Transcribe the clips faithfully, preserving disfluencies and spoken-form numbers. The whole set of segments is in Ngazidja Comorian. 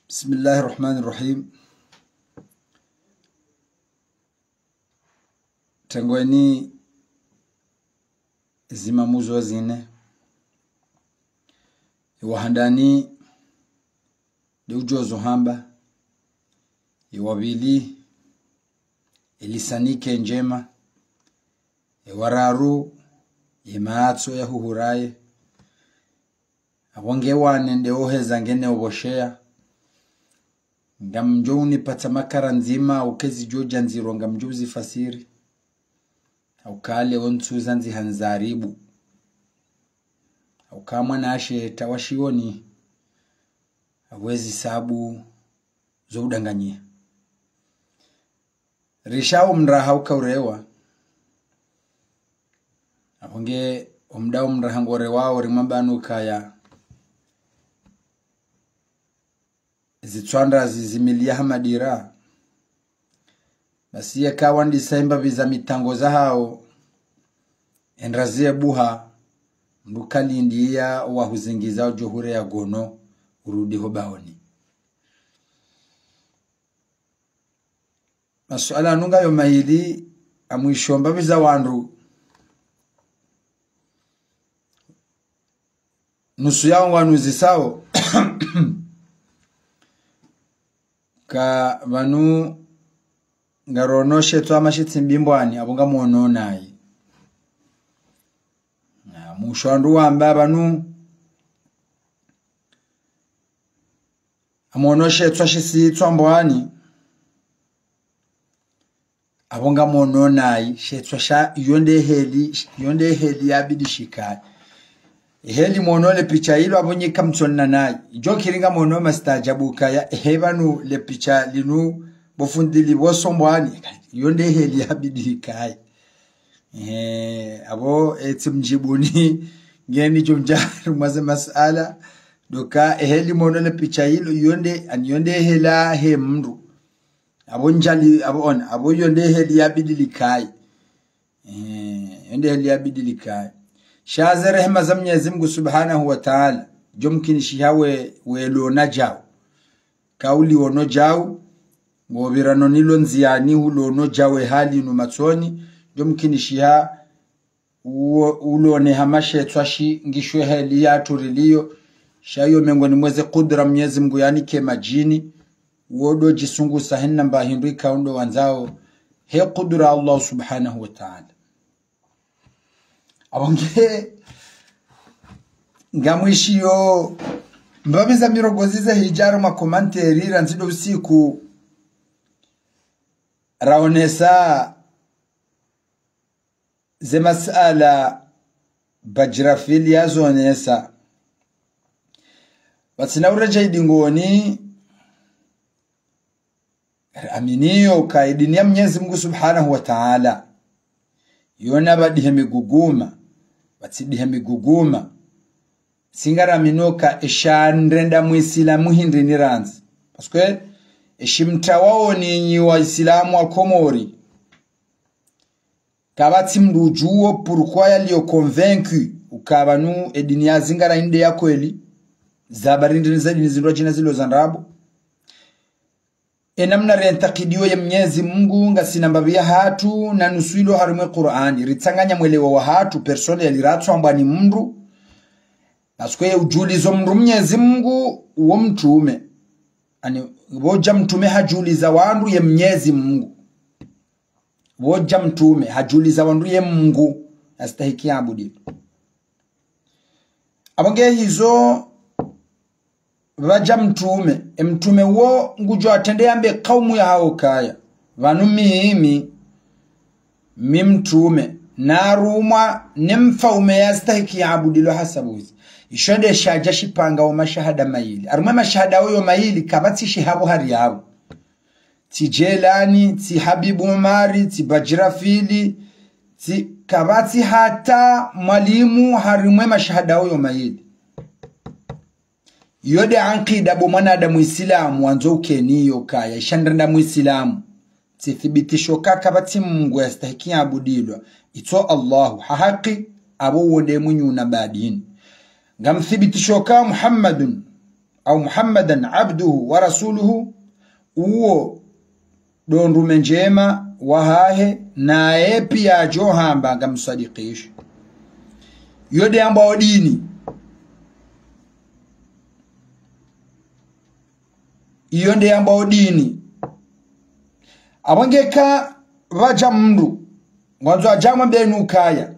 بسم الله الرحمن الرحيم. Tengweni zimamu zo zine. Ye wa handani, nde udjo zo hamba. Ye wa pvili, ye lisani ke ndjema. Ye wa raru, ye matso ya huhuraye. Apvo nge wa nne nde oheza ngene opvosheya. Ngamdjo unipatsa makara ndzima, uke zidjo dja ndziro ngamdjo uzifasiri. Hauka leo ntsu zandzi handzaribu. Hauka mwanashe ta wa shioni, apvo ezi sabu zo udanganyiha. Risha omraha uka urewa. Apvo nge omda omraha ngo rewao rimwambanu kaya zitswanda zizimiliya ha madira. Basi yeka wandisa imbapvi za mitango zahao, endra ziye buha, mdru kalindiya wa huzingiza udjo hureya gono, urudi ho baoni. Masuala yanu ngayo mayili, amwisho mbapvi za wandru. Nusu yao ngwanuzisao. Ka pvanu ngarono shetwa mashitsi mbimbwani, apvo ngamono nayi. Na mwisho wandru wamba pvanu, amono shetwa shisi tswa mbwani, apvo ngamono nayi, shetwa sha, iyo nde heli, iyo nde heli yabidi shikaye. Heli mono le picha ilo apvo nyika mtsona nayi. Idjo kiri ngamono mastaajabu kaya, ehe pvanu le picha linu pvo fundi lipvoso mbwani, iyo nde heli yabidi shikaye. Eh, apvo etsi mdjibuni, ngeni djo mdja harumwa ze masuala, ndo ka, ehe limono le picha ilo, iyo nde, ani iyo nde hela he mndru. Apvo ndjali, apvo ona, apvo iyo nde heli yabidi likaye. Eh, iyo nde heli yabidi likaye. Sha ze rehema za Mnyezi Mngu Subhanahu wa Ta'ala, djo mkinishiha we, we lona djau. Ka uliono djau, ngopvirano nilo ndziyani, uliono djau ehali nu matsoni, djo mkinishiha, uo, ulone ha mashetwa shi, ngisho heli ya turiliyo, sha iyo mengoni mweze kudura Mnyezi Mngu yanike madjini, uo ndo djisungusa hena mba hindru ikao ndo wandzao, he kudura Allah Subhanahu wa Ta'ala. Apvo nge, ngamwishiyo, mbapvi za mirongozi ze hidja harumwa commentaire randzi ndo usiku. Raonesa ze masuala Bajrafil yazonesa. Pvatsina uredja idingoni, aminiyo ka idini ya Mnyezi Mngu Subhanahu wa Ta'ala. Yona pvadihe miguguma, pvatsidihe miguguma. Tsi ngaraminio ka esha ndrenda Muislamu hindri ni randzi. Parce que eshi mtawaoni nyi Waislamu wa Komori. Kapvatsi mndru udjuo pourquoi yaliyo convaincu uka pvanu edini ya zingara inde ya kweli, za barindi ni za dini zindru djina zilo za ndrabo. Enamna rentakidiyo ye Mnyezi Mngu ngasina mbapvi ya hatru na nusu ilo harumwa Qur'ani, ritsanganya mwelewa wa hatru, personne yali ratswambwa ni mndru, parce que ye udjulizo mndru Mnyezi Mngu wo mtrume. Ani, pvodja mtrume hadjuliza wandru ye Mnyezi Mngu. Pvodja mtrume hadjuliza wandru ye Mngu yastahiki yaabudiwa. Apvo nge hizo pvadja mtrume, e mtrume wo ngudjo atrende yambe kaumu yahao kaya, pvanu mimi, mi mtrume, narumwa ne mfaume yastahiki yaabudilwa hasabu hizi. Isho nde shadja shipanga wo mashahada mayili. Harumwa mashahada oyo mayili, kapvatsi shihapvo hari yapvo. Tsi Jelani, tsi Habibu Umari, tsi Bajrafili, tsi, kapvatsi hata mwalimu harimwa mashahada oyo mayili. Iyo nde ankida bo mwanadamu Isilamu wandzo ukeniyo kaya, isha ndrenda Muisilamu. Tsithibitisho ka kapvatsi Mngu yastahiki yaabudilwa, itso Allahu, ha haki, apvo wo nde mwinyi una badini. Ngamthibitisho ka Muhammadun أو محمدا عبده ورسوله, uwo ndo mtrume ndjema wahahe, naye piya yadjo hamba ngamswadikisho. Iyo nde yambwao dini. Iyo nde yambwao dini. Apvo ngeka pvadja mndru, ngwandzo yadje yamwambiye ukaya,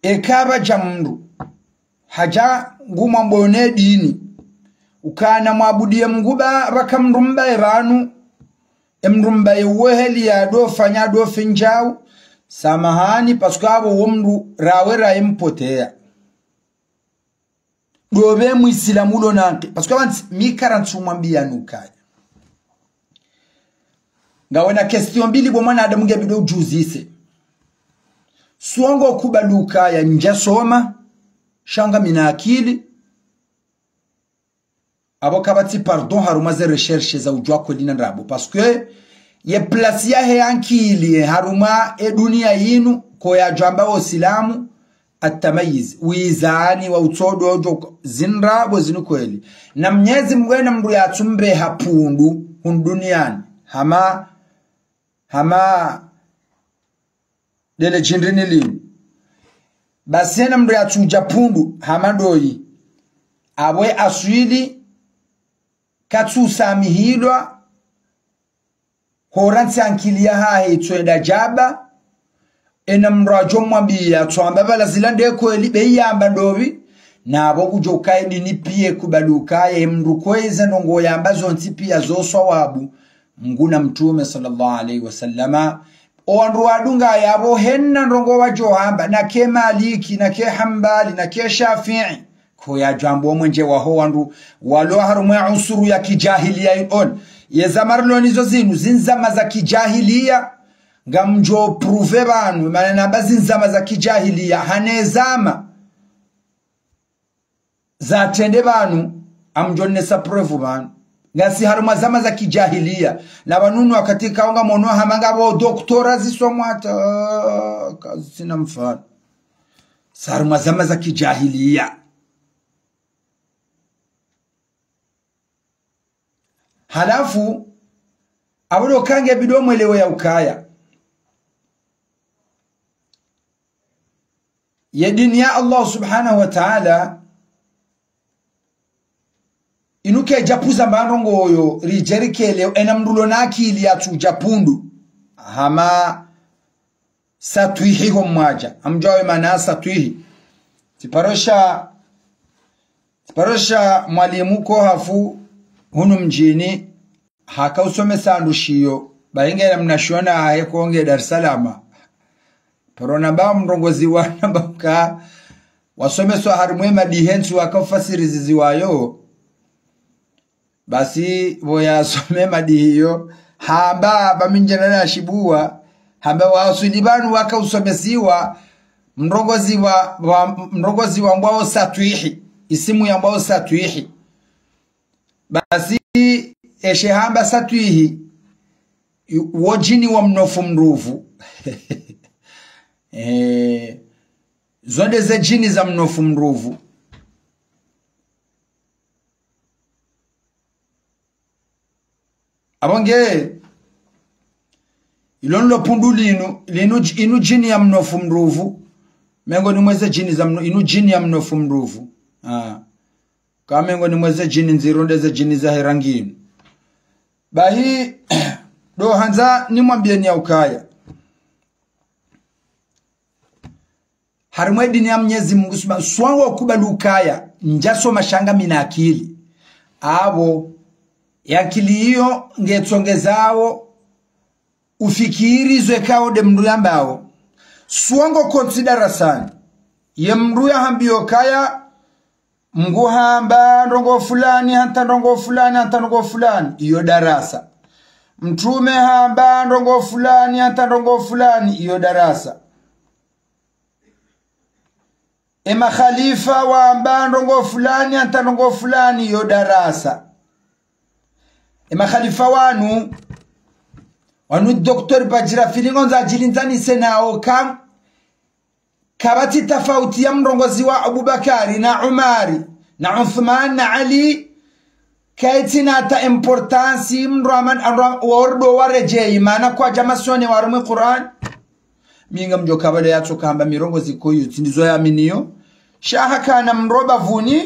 eka pvadja mndru hadja ngumwambiyo ne dini, ukana mwabudiye Mungu ba, pvaka mndru mbaye pvanu, e mndru mbaye uwo heli yadofanya, yadofanya ndjau, samahani, parce que apvo uwo mndru rawe raye mpoteya. Ndo pve Muislamu ulo nanke. Parce que apvanu mi karantsi umwambiya ukaya, ngawe na question mbili bo mwanadamu nge bidi udjuzise. Swa ngo kubali ukaya ndjasoma, sha ngamina akili. Apvo kapvatsi pardon harumwa ze recherche za udjuwa kweli na ndrabo. Parce que ye place yahe ya akili harumwa e duniya yinu, ko yadjo amba wo Usilamu, atamayiz, wizani wa utsodo djo zindrabo zinu kweli. Na Mnyezi Mungu ena mndru yatsumbe ha pundu hunu duniyani, hama, hama ndele djindrini linu. Basi ena mndru yatsudja pundu hama ndoyi, apvo e aswili katsusamihilwa, hora ntsi akili yahahe itsoenda djaba, ena mndru yadjo mwambiya, yatsoamba pvala zila nde kweli, be yamba ndopvi, na apvo kudjo uka e dini piya kubali ukaya e mndru kweza ndrongo yamba zontsi piya zo swawabu, Mungu na Mtrume swallallahu alayhi wa sallama. O wandru wadunga yapvo hena ndrongo wadjo hamba, nake Maliki, nake Hambali, nake Shafi'i. Ko yadjo amba omwenje waho wandru walo harumwa ye unsuru ya kijahiliya yinu. Ye zama rilo nazo zinu, zindzama za kijahiliya, ngamdjo prouver pvanu, mana namba zindzama za kijahiliya, hane zama zatrende pvanu, ngamdjo nesa preuve pvanu. Ngasi harumwa zama za kijahiliya. Na pvanu nu wakati kaunga mono hama ngapvo doctorat zisomwa hata, kazisina mfano. Sa harumwa zama za kijahiliya. Halafu, apvo ndo kange bidi mwelewe ya ukaya, ye dini ya Allah subhanahu wa ta'ala, inu kedja puza mba ndrongo yo, ridje rikele, ena mndru ulo na akili yatsudja pundu. Hama satwihi ho mwadja. Ngamdjuwa we mana satwihi. Tsiparo sha, tsiparo sha mwalimu ko hafu hunu mdjini, haka usomesa wandru shiyo, ba inge na mnashioni hahe ko nge Dar es Salaam. Paro namba mrongozi wa namba ka wasomeswa harumwa e madihi ntsu waka ufasiri ziziwayo. Basi pvo yasome madihi yo, hamba ba mi ndjana na shibuwa, hamba waswili pvanu waka usomesiwa mrongozi wa, wa, mrongozi wambwao satwihi, isimu yambwao satwihi. Basi eshe hamba satwihi, wo djini wa mnofu mndruvu. Eh, zo nde ze djini za mnofu mndruvu. Apvo nge, ilo ndilo pundu linu, linu dj-, inu djini ya mnofu mndruvu. Mengoni mwa ze djini za mno-, inu djini ya mnofu mndruvu. Ah. Ka mengoni mwa ze djini ndziro nde ze djini zahe rangi inu. Bahi, ndo handza nimwambiyeni ya ukaya, harumwa e dini ya Mnyezi Mungu Subha-, swa ngo kubali ukaya ndjasoma sha ngamina akili. Apvo, ye akili iyo ngetsongezao ufikiri zo ikao nde mndru yambao. Swa ngo kontsi darasani, ye mndru yahambiyo kaya, Mungu hamba ndrongo fulani, hata ndrongo fulani, hata ndrongo fulani, iyo darasa. Mtrume hamba ndrongo fulani, hata ndrongo fulani, iyo darasa. E makhalifa wamba ndrongo fulani, hata ndrongo fulani, iyo darasa. E makhalifa wanu, wanu Docteur Badjira Filingo nza djilindzanise nao kam, Kapvatsi tafauti ya mrongozi wa Abubakari na Umari na Uthman na Ali. Kaitsina hata importance mndru aman, andru am-, wardo waredjeyi, mana kwadja masone warumwe Qur'an. Mi ngamdjo kabale yatso kamba mirongozi koyo, tsi ndizo yaminiyo. Sha hakana mndru bapvuni,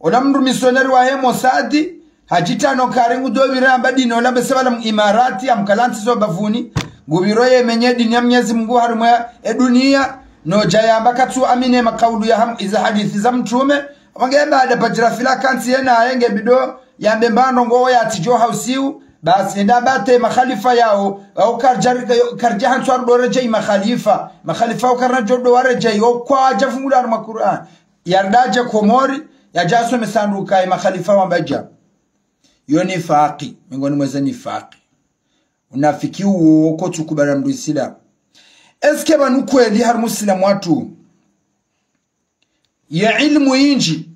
ola mndru missionnaire wahe Mossad, hadjitano kari ngudo pvira amba dini, ola bese pvala mu Imarati, amkalanti zo bapvuni, ngupviro ye menye dini ya Mnyezi Mungu harumwa e duniya, no dja yamba katsu amine makaulu ya ham-, iza hadithi za mtrume, wange baada badjira fila kantsi yena yenge bido, yambe mbano ngo yatsidjo hausiu, basi enda bate makhalifa yao, au kardja, kardja hantswa rudo redjeyi makhalifa, makhalifa au karna djo do waredjeyi, o kwadja fungula harumwa Qur'an. Yardadje Komori, yadja some sanduka ye makhalifa wamba dja. Yo nifaqi, miongoni mweze nifaqi. Unafiki uwo kotsu kubala mndru Islam. Est-ce que pvanu kweli harumwa Islam watru ye ilmu indji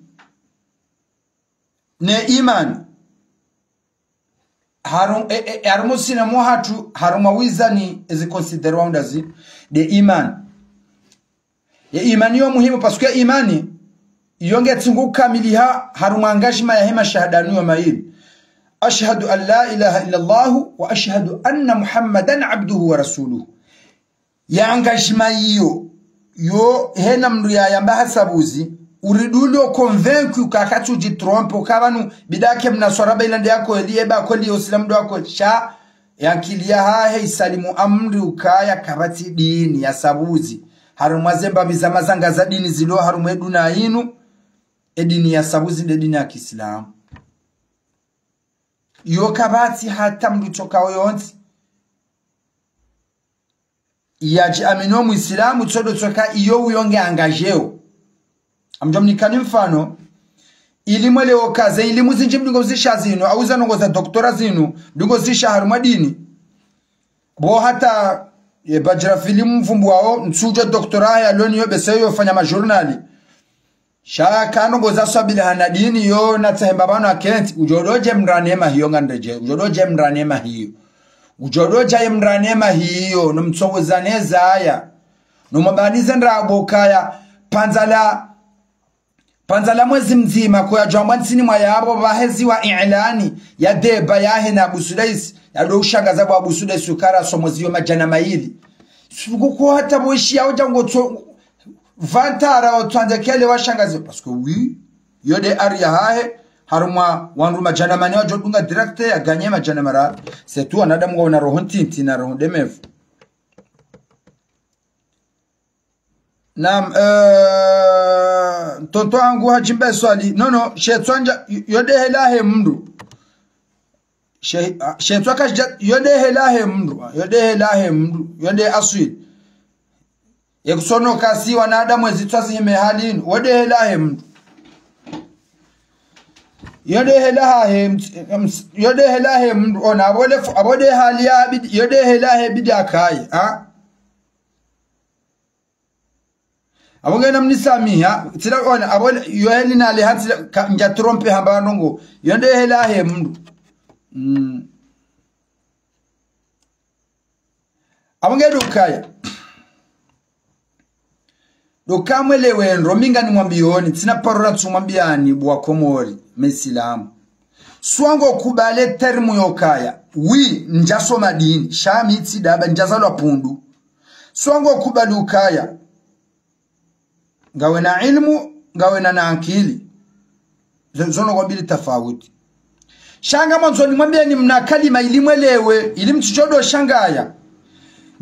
ne imani. Haru-, e, e, harumwa Islam wahatru, harumwa wizani ezi considérwa undazi, nde imani. Ye imani yo muhimu, parce que imani, yo nge tsingu kamiliha, harumwa engagement yahe mashahada yanu yo mayili. أشهد أن لا إله إلا الله وأشهد أن محمدا عبده ورسوله. Ye engagement iyo, yo hena mndru yayamba ha sabuzi, uriduli o convaincu ka katsudji trompe, ka pvanu bidake mnaswara ba ila nde ya kweli, eba kweli yo Islam ndo wa kweli, sha, ye ankili yahahe isalimu amri ukaya kapvatsi dini ya sabuzi. Harumwa ze mbapvi za mazanga za dini zilo harumwa e duniya inu, e dini ya sabuzi nde dini ya Kiislamu. Yo kapvatsi hata mndru tsoka oyontsi yadji amini o Muislamu tsodo tsoka iyo uyo nge engagé o. Ngamdjo mnikani mfano, ili mwelewe oka ze ilimu zindji mdungo zisha zinu, au za ndrongo za doctorat zinu, mdungo zisha harumwa dini. Bo hata, ye badjira filimu mvumbu wao, ntsudjo doctorat ya loni yo bese yo fanya majournal. Sha ka ndrongo za swabili hana dini yo na tsahemba pvanu akentsi, udjo dodje mndru ane mahiyo nganredje, udjo dodje mndru ane mahiyo. Udjo dodja ye mndru ane mahiyo, no mtsoweza ne zaya. No mwabanize ndrabo kaya, pvandza la, pvandza la mwezi mdzima, ko yadjwambwa ntsini mwa yapvo pvaheziwa ilani, ya deba yahe na Abu Sudais, yado ushangaza bo Abu Sudais ukara somo ziyo madjana mayili. Suku ko hata mwishi ya udja ngotso, vantara otswandze kele washangaze, parce que oui, yo nde ari yahahe, harumwa wandru madjana mane wadjo dunga direct ya gagné madjana mararu. C'est tout, wanadamu ngwawo na roho ntiti na roho ndemevu. Naam, eh, ntonto wangu hadjimba swali. Non, non, shetswa ndja, yo nde hela he mndru. She-, ah, shetswa kashidja, yo nde hela he mndru, ah, yo nde hela he mndru, yo nde aswili. Ye kusono kasi wanadamu ezitswa zihime hali inu, wo nde hela he mndru. Yo nde hela hahe, ms-, ms-, yo nde hela he mndru, ona, abo le fu-, abo nde hali ya bidi, yo nde hela he bidi akaye, ha? Abo ngena mnisamiha, tsila ona, abo le, yo heli na le ha tsila, ka, ndja trompe hamba ndrongo. Yo nde hela he mndru. Mm. Abo nge ndo ukaya. Ndo uka mwelewe ndro mi nganimwambiyoni, ntsina parola ntsumwambiyani bo wa Komori, Misilamu. Swango kubale terme yo ukaya. Oui, ndjasoma dini, sha mi tsi daba, ndjazalwa pundu. Swango kubali ukaya. Ngawe na ilmu, ngawe na, na ankili. Zo-, zo ndrongo mbili tafauti. Sha ngamwandzo nimwambiyeni mna kalima ili mwelewe, ili mtsishodo shangaya.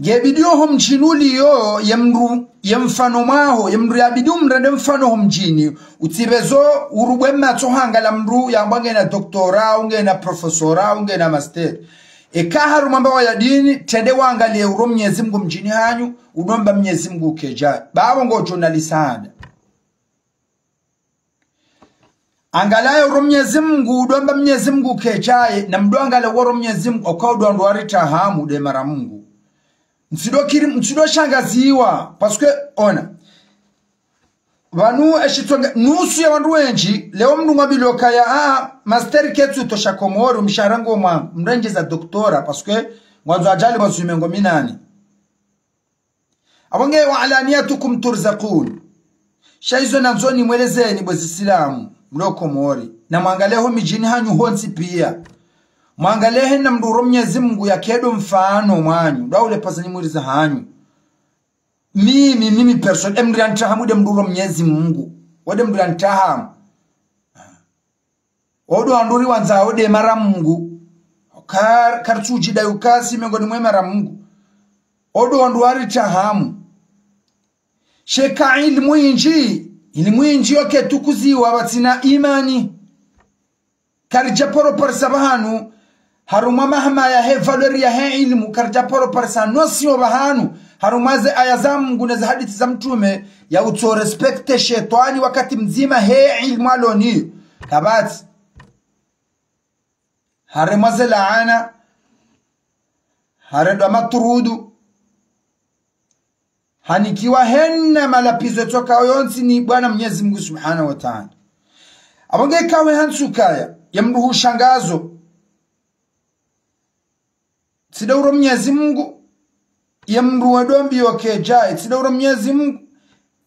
Nge bidi oho mdjini uliyo, ye mndru, ye mfano mwaho, ye mndru ya bidi umrende mfano ho mdjini. Utsipvezo urubwe matso hangala mndru, yambwa ngena doctorat, au ngena professorat, au ngena master. Eka harumwa mbawa ya dini, trende wangaliye uro Mnyezi Mungu mdjini hanyu, udomba Mnyezi Mungu ukedjaye. Babo ngodjo na lisanda. Angalaye uro Mnyezi Mungu, udomba Mnyezi Mungu ukedjaye, na mdo angale uro Mnyezi Mungu, oka udo ndo warita hamu nde mara Mungu. Ntsido kiri, ntsido shangaziwa, parce que, ona. Pvanu eshitswa nga, nusu ya wandru wendji, leo mndru ngwambilwa ukaya, ah, master ketsu tosha Komori, mshahara ngo mwa, mrenge za doctorat, parce que, ngwandzo ajali mwa zume ngo minani. Apvo nge, "وعلانيتكم ترزقون." Sha izo nandzo nimwelezeni bo Zisilamu, mlo Komori. Na mwangaleho midjini hanyu hontsi pia. Mwangalehe na mndru uro Mnyezi Mungu yake ndo mfano mwanyu. Ndo ule pazanyi mwiriza hanyu. Mimi, mimi personne, emndru yantahamu nde mndru uro Mnyezi Mungu. Wo nde mndru yantahamu. Wo ndo wandru ri wandzao nde mara Mungu. Kar-, karitsudjida yukasi mengoni mwe mara Mungu. Wo ndo wandru waritahamu. Sha eka ilimu indji, ilimu indji yoke tukuziwa pvatsina imani. Karidja paro parisa pvahanu, harumwa mahama yahe valeur yahe ilimu, karidja paro parisa notion pvahanu, harumwa ze aya za Mungu ne ze hadisi za mtrume, ya utso respecte shetwani wakati mdzima he ilimu alo nayo. Kapvatsi. Haremwa ze laana, harendwa matrudu, hanikiwa hena malapvizo yatsoka yontsi ni Bwana Mnyezi Mungu Subhanahu wa Ta'ala. Apvo nge kawe hantsu kaya, ye mndru hushangazo. Tsi nde uro Mnyezi Mungu, ye mndru wa ndo mbiyo kedjayi, tsi nde uro Mnyezi Mungu,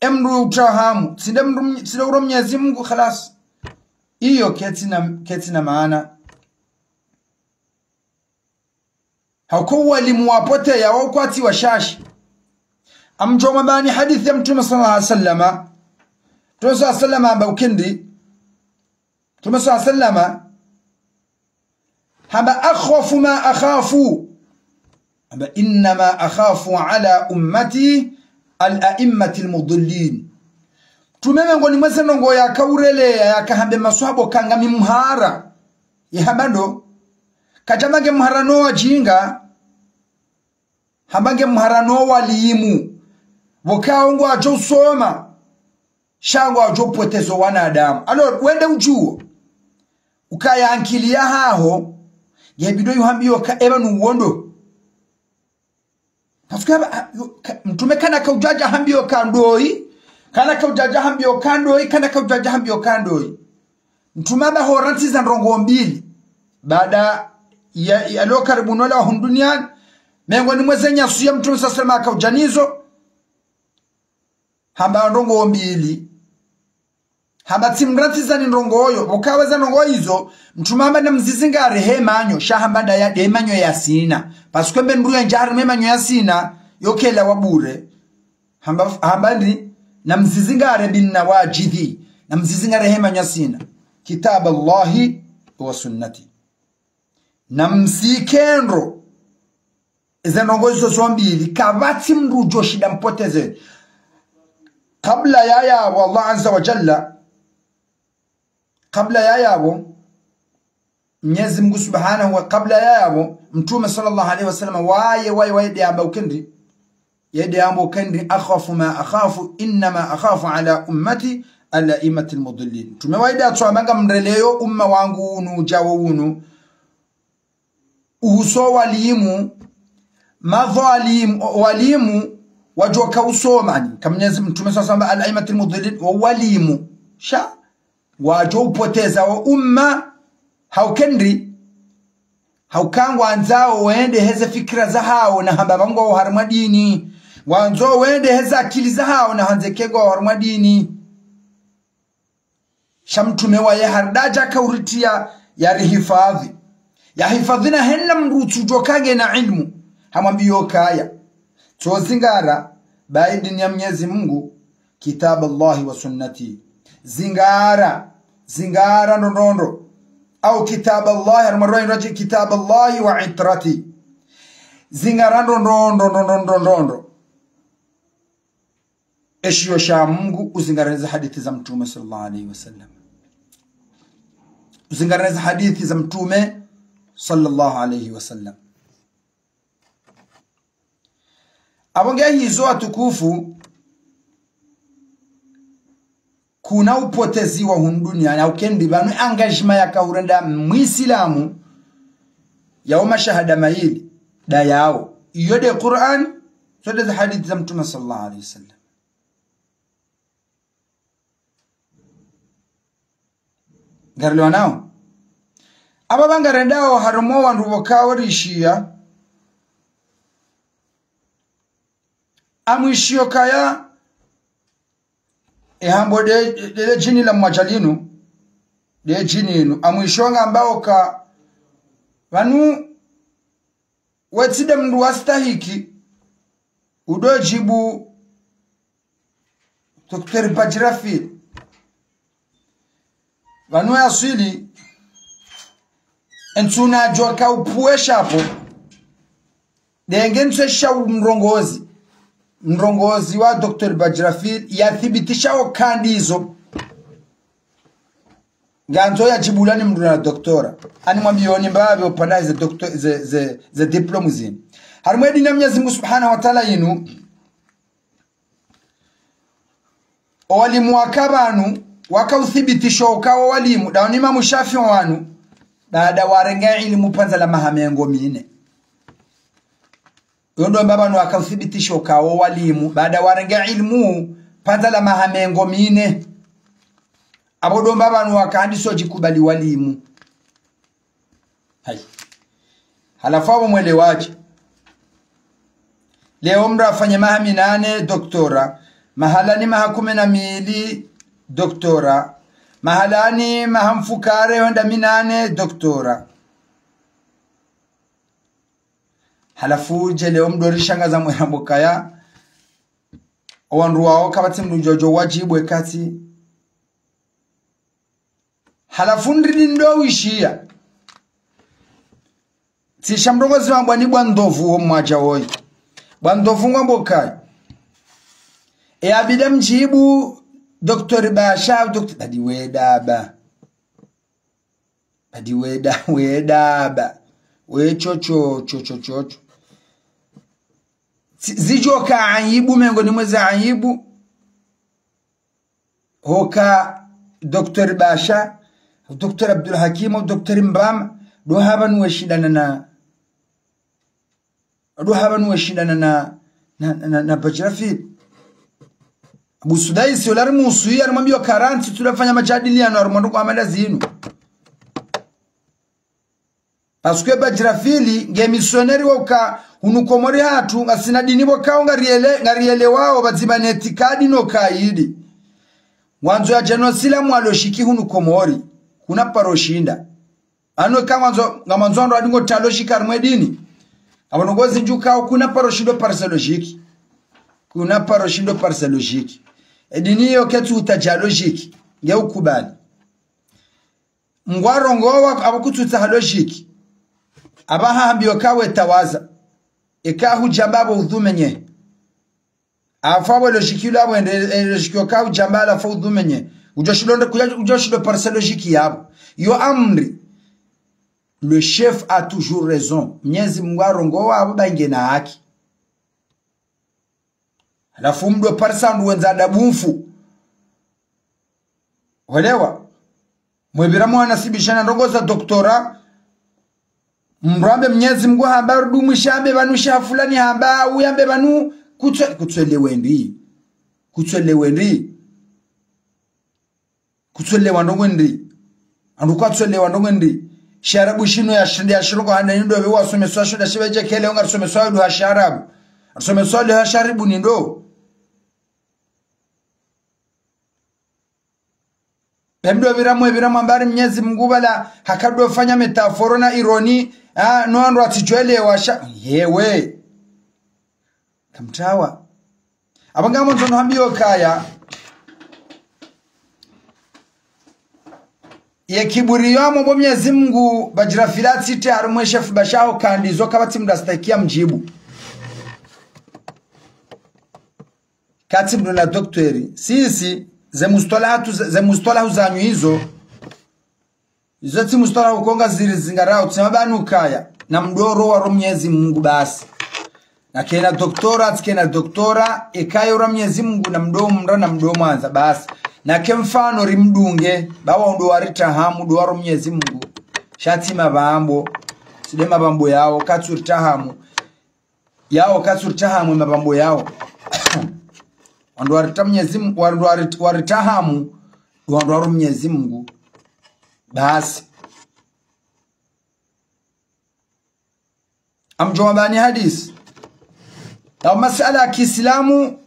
ye mndru utahamu, tsi nde mndru, tsi nde uro Mnyezi Mungu, khalas. Iyo kaitsina, kaitsina maana. Hauka walimu wapoteya, wao kwatsi washashi. Ngamdjo mwambani hadisi ya Mtrume swallallahu alayhi wasallam. Mtrume swallallahu alayhi wasallam hamba ukindi. Mtrume swallallahu alayhi wasallam hamba: "أخوف ما أخاف." Hamba: "إنما أخاف على أمتي الأئمة المضلين." Mtrume mengoni mwa ze ndrongoo yaka ureleya, yaka hamba maswahaba ukaya ngami mhara. Ye hamba ndo. Kadjamba nge mhara no wajinga. Hamba nge mhara no walimu. Pvokao ngwadjo usoma. Sha ngwadjo upoteza wanadamu. Alors, wende udjuwo. Ukaya ankili yahaho. Ye bidi uhambiwe uka eba nuwondo. Parce que aba, a, yo, ka, Mtrume kana kaudjadja hambiwa uka ndoyi, kana kaudjadja hambiwa uka ndoyi, kana kaudjadja hambiwa uka ndoyi. Mtrume hamba ho rantsiza ndrongoo mbili. Baada ya, ya lo karibu no lawa hunu duniani, mengoni mwa ze nyasuya Mtrume swallallahu alayhi wasallam akaudja nazo, hamba ndrongoo mbili. Hamba tsi mrantsiza ni ndrongoo yo, pvokao ze ndrongoo izo, Mtrume hamba namzizingare he manyo, sha hamba ndaya nde manyo ya sina. Parce que mbe ndru yandja harimwa manyo ya sina, yo kelawa bure. Hamba, hamba ndi, namzizingare bin nawajidhi, namzizingare he manyo ya sina. كتاب الله وسنتي. Namsike ndro. Eze ndrongoo izo zo mbili, kapvatsi mndru udjo shinda mpoteze. Kabla ya yapvo, Allah Azza wa Jalla, kabla ya yapvo, Mnyezi Mungu Subhanahu wa, kabla ya yapvo, Mtrume swallallahu alayhi wasallam, waye, waye, waye nde hamba ukindi, ye nde hamba ukindi: "أخوف ما أخاف، إنما أخاف على أمتي الأئمة المضلين." Mtrume waye nde hatso hamba ngamreleyo umma wangu unu, udjawo unu, uhusu walimu, madhwalimu, walimu, wadjoka usoma, ani, ka Mnyezi Mtrume swallallahu alayhi wasallam hamba: "الأئمة المضلين", wo walimu. Sha, wadjo upoteza wo umma, hauka ndi, hauka ngwandzao wende heze fikira zahawo na hamba pvangwa wo harimwa dini. Ngwandzo wende heze akili zahawo na handze ke ngwa wo harimwa dini. Sha Mtrume waye hari ndadja kauritiya yarihifadhi. Yahifadhi na hena mndru utsudjo kangena ilmu. Hamwambiyo ukaya: "Tso zingara, bayi dini ya Mnyezi Mungu, كتاب الله وسنتي." Zingara, zingara ndrondrondro. Au كتاب الله, harimwa riwaya nyingine: "كتاب الله وعترتي." Zingara ndrondrondro, ndrondrondro, ndrondrondro. Eshiyo sha Mungu, uzingare ze hadisi za Mtrume swallallahu alayhi wasallam. Uzingare ze hadisi za Mtrume swallallahu alayhi wasallam. Apvo nge hizo watukufu, kuna upoteziwa hunu duniani, hauka ndi pvanu engagement yaka urenda Mwisilamu, yawo mashahada mayili, nda yawo. Iyo nde Qur'an, zo nde ze hadisi za Mtrume swallallahu alayhi wasallam. Ngarelewanao? Apvapvo ngarendao harimwa wandru pvokao rishiya. Amwishiyo kaya, e hambo de, de, de djini la mwadja linu, de djini inu. Amwishiyo ngamba oka, pvanu, wetsi de mndru wastahiki, udo djibu, Docteur Badjrafil. Pvanu yaswili, entsu nadjoka upvuwe shapo, denge ntsu esha umrongozi. Mrongozi wa Docteur Badjrafil, yathibitisha oka ndizo. Ngandzo yadjibulwa ni mndru na doktora. Ani mwambiyoni mbapvi opvanda ze dokto-, ze, ze, ze diplôme zini. Harimwa e dini ya Mwenyezi Mungu Subhanahu wa Ta'ala inu, owalimu waka pvanu, waka uthibitisho uka wo walimu, dawo ni Imamu Shafi'i wanu, baada warenga ilimu pvandza la maha mengo mine. Yo ndo amba pvanu waka uthibitisho uka wo walimu, baada warenga ilimu pvandza la maha mengo mine. Apvo ndo amba pvanu waka handiso djikubali walimu. Hayi. Halafu apvo mwelewadje. Leo mndru afanye maha minane, doktora. Mahalani maha kume na mili, doktora. Mahalani maha mfukare hwenda minane, doktora. Halafu dje leo mndru rishangaza mwe hambo kaya, owandru wawo kapvatsi mndru djodjo wadjibu ekati. Halafu ndrini ndo wishiya. Tsisha mrongozi wa mbwani bwa ndopvu wo mwadja woyi. Bwa ndopvu ngwambo kaya, e abida mdjibu, Docteur Basha, Docteur, badi we daba. Badi we da, we daba. We chocho, chocho, chocho. Tsi-, zidjoka aibu, mengo ni mwezi aibu. Hoka Docteur Basha, Docteur Abdul Hakim, Docteur Mbama, ndo hapvanu weshindana na, ndo hapvanu weshindana na, na, na, na, na Badjrafil. Abu Sudaisi, ola rimusuyi, arimwambiyo karantsi, tulafanya majadiliano, arimwando kwa amala zinu. Parce que Badjrafil, nge missionnaire woka, hunu Komori hatru, ngasina dini pvo kao ngariele-, ngarielewao, pvadzima ne itikadi no kaidi. Ngwandzo yadje no silamu wa logique hunu Komori, kuna paro shinda. Ano ka ngwandzo, ngamwandzo wandru wadingo ta logique harimwa e dini. Apvo ndrongozi ndjukao kuna paro shindo par sa logique. Kuna paro shindo par sa logique. E dini iyo ketsu utadja logique. Nge ukubali. Ngwarongowa apvo kutsutsaha logique. Apvaha hambiyo ka we tawaza. Eka hudjamba apvo udhumenye. Afa we logique ilo apvo ende, e logique yoka hudjamba halafu udhumenye. Udjo shindo, udjo shindo par sa logique yapvo. Yo amri. Le chef a toujours raison. Mwenyezi Mungu arongowa apvo ba ngena haki. Halafu mndru parisa ndru wendza adabu mfu. Welewa? Mwepvira mwanasibisha na ndrongo za doktora. Mndru ambe Mwenyezi Mungu hamba rudumwisha ambe pvanu sha fulani hamba, uyu ambe pvanu kutswe-, kutswelewe ndri. Kutswelewe ndri. Kutswelewa ndrongo ndri. Wandru kwatswelewa ndrongo ndri. Shiarabu shinu ya shinde ya shiroko handa ni ndo pve wasomeswa sho nda shibe djekele onga risomeswa ndo ha shiarabu. Risomeswa ndo ha shiarabu ni ndo. Pvemdo pvira mwe pvira mwambari Mwenyezi Mungu pvala hakado fanya métaphore na ironie, ah, no wandru watsidjwelewa sha. Yewe. Kamtawa. Apvo ngamwandzo nuhambiyo kaya. Ye kiburi yo amwombo Mwenyezi Mungu, Badjrafil atsite harumwa e chef Basha ho kandi zo kapvatsi mndru astahikia mdjibu. Kapvatsi mndru na doktori. Sisi, ze mustola hatu, ze mustola huzanyu izo. Izo tsi mustola hukonga ziri zingarao, tsema pvanu kaya, na mdoro wa ro Mwenyezi Mungu basi. Na kena doktora, tsi kena doktora, eka yo ra Mwenyezi Mungu na mdo mra na mdo mwandza basi. Na ke mfano rimdunge, ba wao ndo waritahamu, ndo wa ro Mwenyezi Mungu. Sha tsi mapvambo, tsi nde mapvambo yao, katsu ritahamu. Yao katsu ritahamu mapvambo yao. Wandru warita Mwenyezi Mungu, wandru wari-, waritahamu, wandru wa ro Mwenyezi Mungu. Basi. Amdjo wambani hadisi. Yaho masala ya kiislamu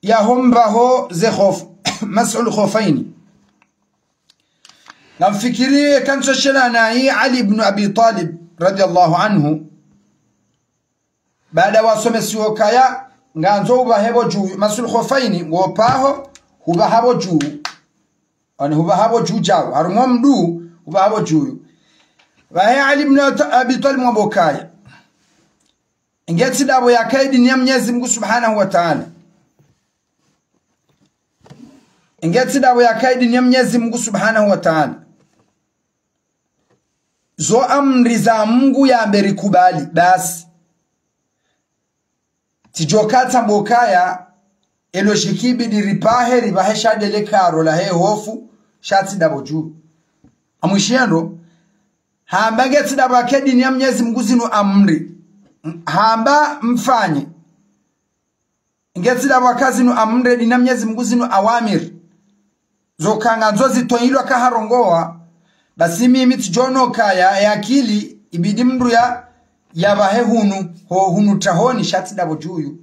yaho mbaho ze khofu, mas'ul khofaini. Ngamfikiri kantso shela nayi Ali ibn Abi Talib radiyallahu anhu. Baada wasomesiwa ukaya, ngandzo ubahe bo dju, mas'ul khofaini, ngo paho, hubaha bo dju. Ani hubaha bo dju djao, harumwa mdru, hubaha bo dju. Bahe Ali ibn Abi Talib mwambe ukaya. Nge tsi dapvo yaka ye dini ya Mnyezi Mungu Subhanahu wa Ta'ala. Nge tsi dapvo yaka ye dini ya Mnyezi Mungu Subhanahu wa Ta'ala. Zo amri za Mungu yambe rikubali, basi. Tsidjo katsa mbo kaya, e logique ibidi ripahe, ribahe sha ndele karo lahe hofu, sha tsi dapvo dju. Amwishiye ndo, hamba nge tsi dapvo yaka ye dini ya Mnyezi Mungu zinu amri. Hamba mfanye. Nge tsi dapvo yaka zinu amri, dini ya Mnyezi Mungu zinu awamir. Zo ka ngandzo zitoilwa ka harongowa. Basi mimi tsidjo ona ukaya, ye akili, ibidi mdru ya, yabahe hunu, ho hunu tahoni, sha tsi dapvo dju.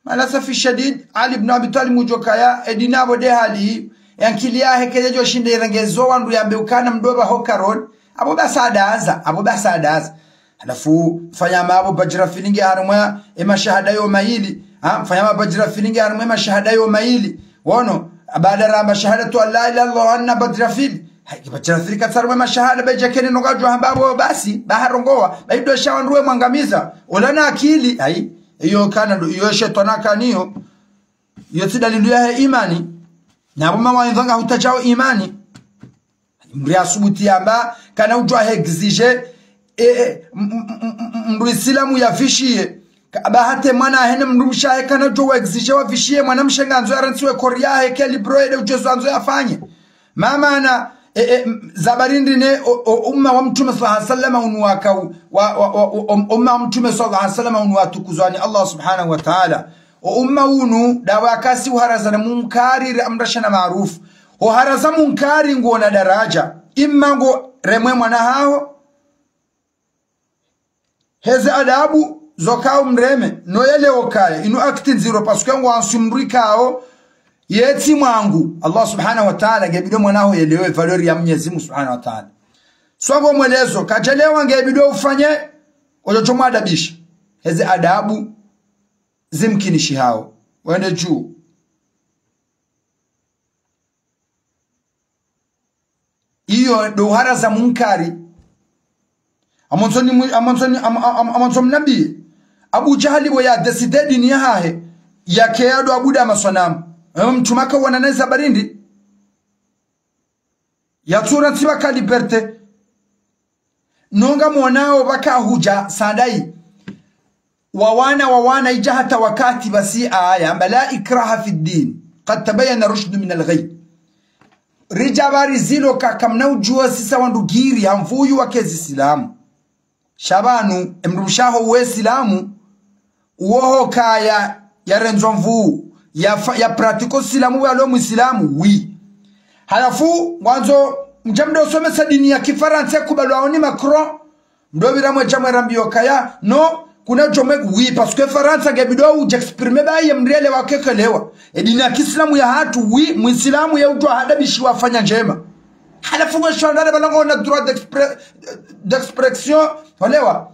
Maal asafi shadid, Ali ibn Abi Talib ngudjo kaya, e dini apvo nde hali, ye akili yahe kayidjo shinda irenge zo wandru yambe ukana mdru baho karoni, apvo basi adaza, apvo basi adaza. Halafu, mfanya ma apvo badjira filingi harumwa e mashahada yo mayili, ha, mfanya ma badjira filingi harumwa e mashahada yo mayili, wono, baada ramba shahadatu an la ilaha illallah wa anna badjira fili, hayi, badjira fili katsi harumwa e mashahada, bayidja kene nonga djo hamba apvo basi, ba harongowa, bayido sha wandru we mwangamiza, ola na akili, hayi, iyo kana ndo, iyo shetwani kaniyo. Iyo tsi dalilu yahe imani. Na apvo mawaidha nga hutadjao imani. Mdru ya subuti yamba, kana udjuwa he exige, e, e, m-, m-, m-, m-, mdru Islamu yavishiye. Ka-, ba hata mwana hahe ne mdrumshe wahe kana udjuwa exige wavishiye, mwanamshe ngandzo yarentsiwe kori yahe, ke libre de udjuwa zo andzo yafanye. Mama na, e, e, m-, za barindi ne, o, o, umma wa Mtrume sallallahu alaihi wasallam unu waka u-, wa, wa, wa, o, o, umma wa Mtrume sallallahu alaihi wasallam unu watukuzwa ni Allah subhanahu wa ta'ala. O umma unu, dapvo yaka si uharaza na munkari, riamrisha na maarufu. Uharaza munkari nguona daraja. Imma ngo remwe mwana haho, heze adabu, zo ka umreme, no yelewo ukaya, inu acte ndziro, parce que ngwandzo mdru ikao, ye tsi mwangu, Allah subhanahu wa ta'ala, nge bidi mwana haho yelewe valeur ya Mnyezi Mungu subhanahu wa ta'ala. Swago mwelezo, kadjelewa nge bidi ufanye, odjo djo mwadabisha. Heze adabu, zimkinishihao. Wende dju. Iyo ndo uharaza munkari. Amwandzo ni mu-, amwandzo ni, am-, am-, am-, amwandzo mnabi. Abu Jahali pvo ya décidé dini yahahe, yake yado abuda maswanamu. Ewe mtrume aka wana naye za barindi. Yatsura ntsi pvaka liberté. Nonga mwonao pvaka hudja sandayi. Wawana, wawana, idja hata wakati basi aya, amba لا إكراه في الدين قد تبين الرشد من الغي. Ridja pvwa rizilo ka kamna udjuwa sisa wandru giri ha mvuyu wa ke zisilamu. Sha pvanu, emdrumshe haho we silamu, uwo ho kaya, yarendzwa mvuu, ya fa-, ya pratique silamu pvwa lo mwisilamu, oui. Halafu, ngwandzo, mdja mdo somesa dini ya kifarantsa kubalwa oni Macron, mdo pvira mwedja mwerambiyo kaya, no, kuna djo mwe, oui, parce que Farantsa nge bidi udje exprimer ba ye mdru yelewa ke kelewa. E dini ya kiislamu ya hatru, oui, mwisilamu ye udjuwa hadabishiwa afanya ndjema. Halafu ngwe shwandale pvala ngona droit d'expré-, d'expression, olewa.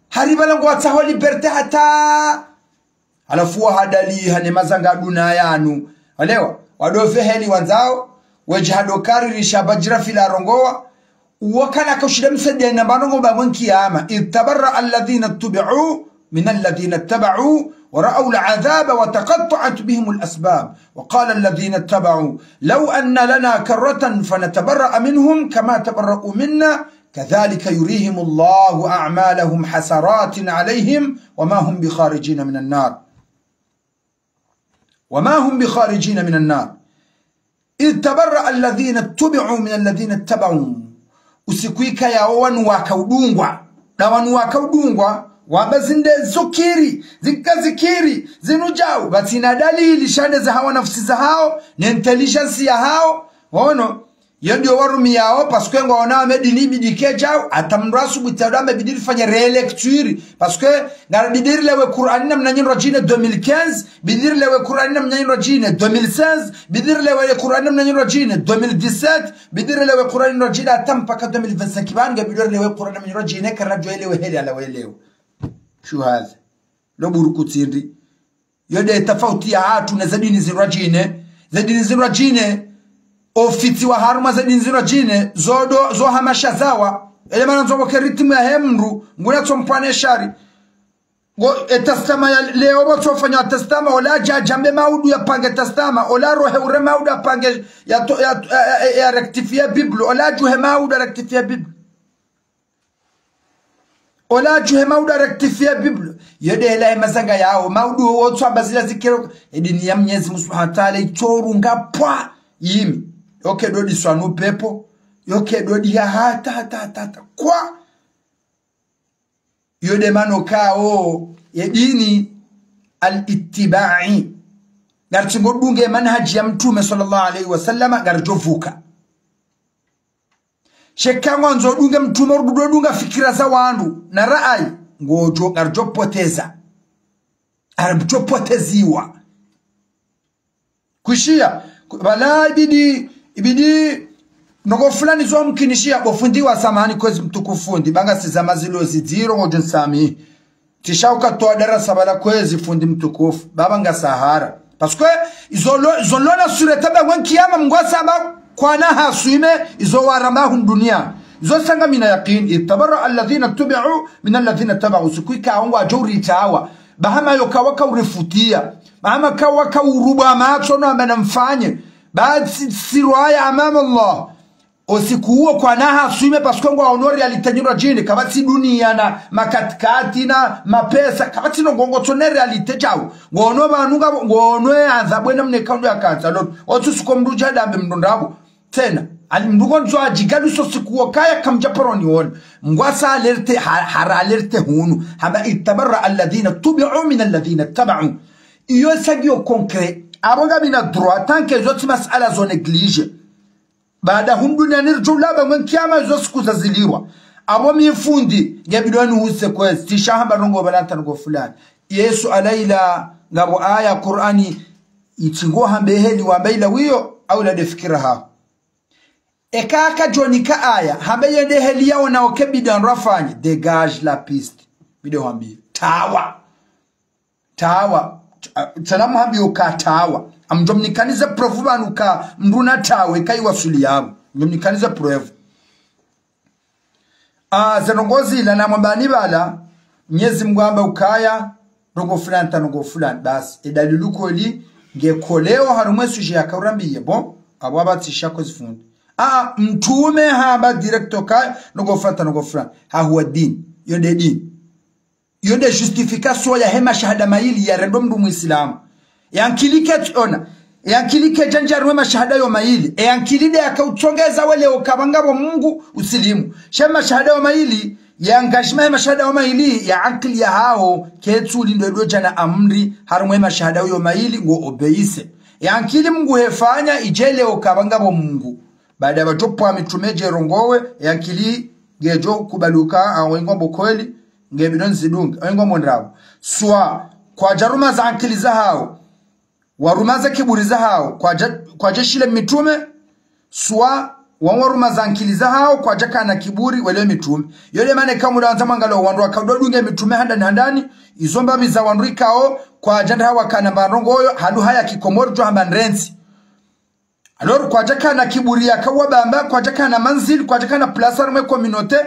Hari pvala ngwatsaho liberté hata. Halafu wahadali hane mazanga duna yanu. Olewa, wado feheli wandzao, wedji hado karirisha badjira fila rongowa, uwo kana kaushinda msaidiya na pvanu ngo pvwa mwe nkiyama. إذ تبرأ الذين اتبعوا من الذين اتبعوا ورأوا العذاب وتقطعت بهم الأسباب وقال الذين اتبعوا لو أن لنا كرة فنتبرأ منهم كما تبرأوا منا كذلك يريهم الله أعمالهم حسرات عليهم وما هم بخارجين من النار. وما هم بخارجين من النار. إذ تبرأ الذين اتبعوا من الذين اتبعوا. Usiku ikaya wo wanu waka udungwa. Na wanu waka udungwa, wamba zinde zukiri, zika zikiri, zinu djau, pvatsina dalili sha nde za hawa nafusi za hawo, ne intelligence ya hawo, ono, Yo ndiyo warumiyao, parce que ngwaonao amba ye dini ibidi ike djau, hata mndru asubuti yadjo amba ibidi rifanye relecture, parce que ngaribidi rilewe Kur'ani namna nyindji radjine deux mille quinze, ibidi rilewe Kur'ani namna nyindji radjine deux mille seize, ibidi rilewe Kur'ani namna nyindji radjine deux mille dix-sept, ibidi rilewe Kur'ani radjine hata mpaka deux mille vingt-cinq, pvanu ngebidi rilewe Kur'ani namna nyindji radjine, karadjo elewe heli ala welewe. Shuhadha. Lo burukutsindri. Yo nde tafauti yahatru ne ze dini zindru radjine. Ze dini zindru radjine, ofiti wa harumwa ze dini zindru radjine, zo ndo, zo hamasha zawa. Ele mana ndzo pvoke ritmu yahe mndru, nguna tso mpvane shari. Ngo, e testament ya leo pvo tso fanya testament, ola dja, djambe maudu yapange testament, ola rohe ure maudu yapange, ya to, ya, ya, ya, ya rectifier Bible, ola djuhe maudu ya rectifier Bible. Ola djuhe maudu ya rectifier Bible. Yo nde hela he mazanga yao. Maudu wo tso amba zila zikero. E dini ya Mnyezi Mungu Subhanahu wa Ta'ala itso runga pwa. Yimi. Yo ke ndo diswa no pepo. Yo ke ndo diha hata, hata, hata, hata. Kwa. Yo nde mana ukao. Ye dini al-ittiba'i. Ngaritsi ngodunge manhaji ya Mtrume swallallahu alayhi wa sallama, ngaridjo vuka. Sha eka ngwandzo udunge Mtrume, urudi udunga fikira za wandru, na ra'ayi, ngodjo, ngaridjo poteza. Ngaridjo poteziwa. Kwishiya, ku-, pvala ibidi, ibidi, ndrongoo fulani zo mkinishiya, bo fundi wa samahani kwezi mtukufu fundi, ba ngasi zama zilo zidziro ngodjo nisamihi. Tsi sha uka towa darasa pvala kwezi fundi mtukufu, ba ba ngasi hara. Parce que izo lo, izo lo na sureta ba ngwe kiyama Mngu asamba kwana haswime, izo waramba hunu dunia. Izo sanga mina yaqini. إذ تبرأ الذين اتبعوا من الذين اتبعوا. Siku ika wandru wadjo uritawa. Ba hama yo ka waka urifutiya. Ba hama ka waka urubwa matso no amba namfanye. Ba si, sirwaya أمام الله. Osiku uwo kwana haswime parce que ngwaono réalité nyindji radjine, kapvatsi dunia na makatikati na mapesa, kapvatsi ndrongoo ngotso ne réalité djau. Ngwaono pvanu nga, ngwaono ye adhabu ena mne kaundu ya kantsa, lo, otsu suko mndru dja dambe mndru ndrabo. Tsena, ali mndru ngondzo adjikaluso siku uwo kaya kamdja paro niona. Mngu asa alerte, ha, hara alerte hunu. Hamba إذ تبرأ الذين اتبعوا من الذين اتبعوا. Iyo sa ngiyo concret. Apvo ngapvina droit, tant que zo tsi masala zo négligé. Baada hunu dunia ni ridjo ulaba ngwe kiyama zo siku zazilirwa. Apvo mi fundi, ngebidi wani use kwezi, tsi sha hamba ndrongoo pvala nta ndrongoo fulani. Yesu alayila, ngapvo aya Kur'ani, itsi ngo hambe heli wamba ila wiyo, au la nde fikira haho. Eka aka djo nika aya, hambe yo nde heli yawo na oke bidi wandru wafanye, dégage la piste. Bidi wambi, tawa. Tawa. Tsena muhambi uka tawa. Amdjo mnikanize preuve pvanu ka mndru na tawe, ka iwasuli yapvo. Mdjo mnikanize preuve. Ah, ze ndrongoo zila na mwambani pvala, Mnyezi Mngu amba ukaya, ndrongoo fulani ta ndrongoo fulani. Basi, e dalili kweli, nge koleo harumwa e sujet yaka urambiye, bon, apvo apvatsisha kwezi fundi. Ah, Mtrume hamba direct ukaya, ndrongoo fulani ta ndrongoo fulani. Ha huwa dini. Yo nde dini. Yo nde justification yahe mashahada mayili yarendo mndru muislamu. Ye ankili ketsi ona. Ye ankili kedja ndja harumwa e mashahada yo mayili. Ye ankili nde yaka utsongeza wele ukapva ngapvo Mngu usilimu. Sha e mashahada yo mayili, ye engagement yahe mashahada yo mayili, ye ankili yahaho, ketsi ulindo edjo dja na amri, harumwa e mashahada yo mayili, ngo obéisse. Ye ankili Mngu hefanya, idje ele ukapva ngapvo Mngu. Baada pvadjo pvwa mitrume dje rongowe, ye ankili ngedjo kubali uka, ah, wengwa mbo kweli, nge bidon zidunge, wengwa mbo ndrabo. Swa, kwadja rumaza ankili zahawo, warumaza kiburi zahawo, kwadja, kwadja shile mitrume, swa, wao warumaza ankili zahawo, kwadja kana kiburi, wele mitrume. Yo nde mana eka mdru wandza mwangalo wandru waka udodunge mitrume handani handani, izo mbapvi za wandru ikao, kwadja ndaha wakana mba ndrongoo yo, ha lugha ya kikomori djo hamba ndrendzi. Alors, kwadja kana kiburi yaka uwabamba, kwadja kana manzili, kwadja kana place harumwa e communauté.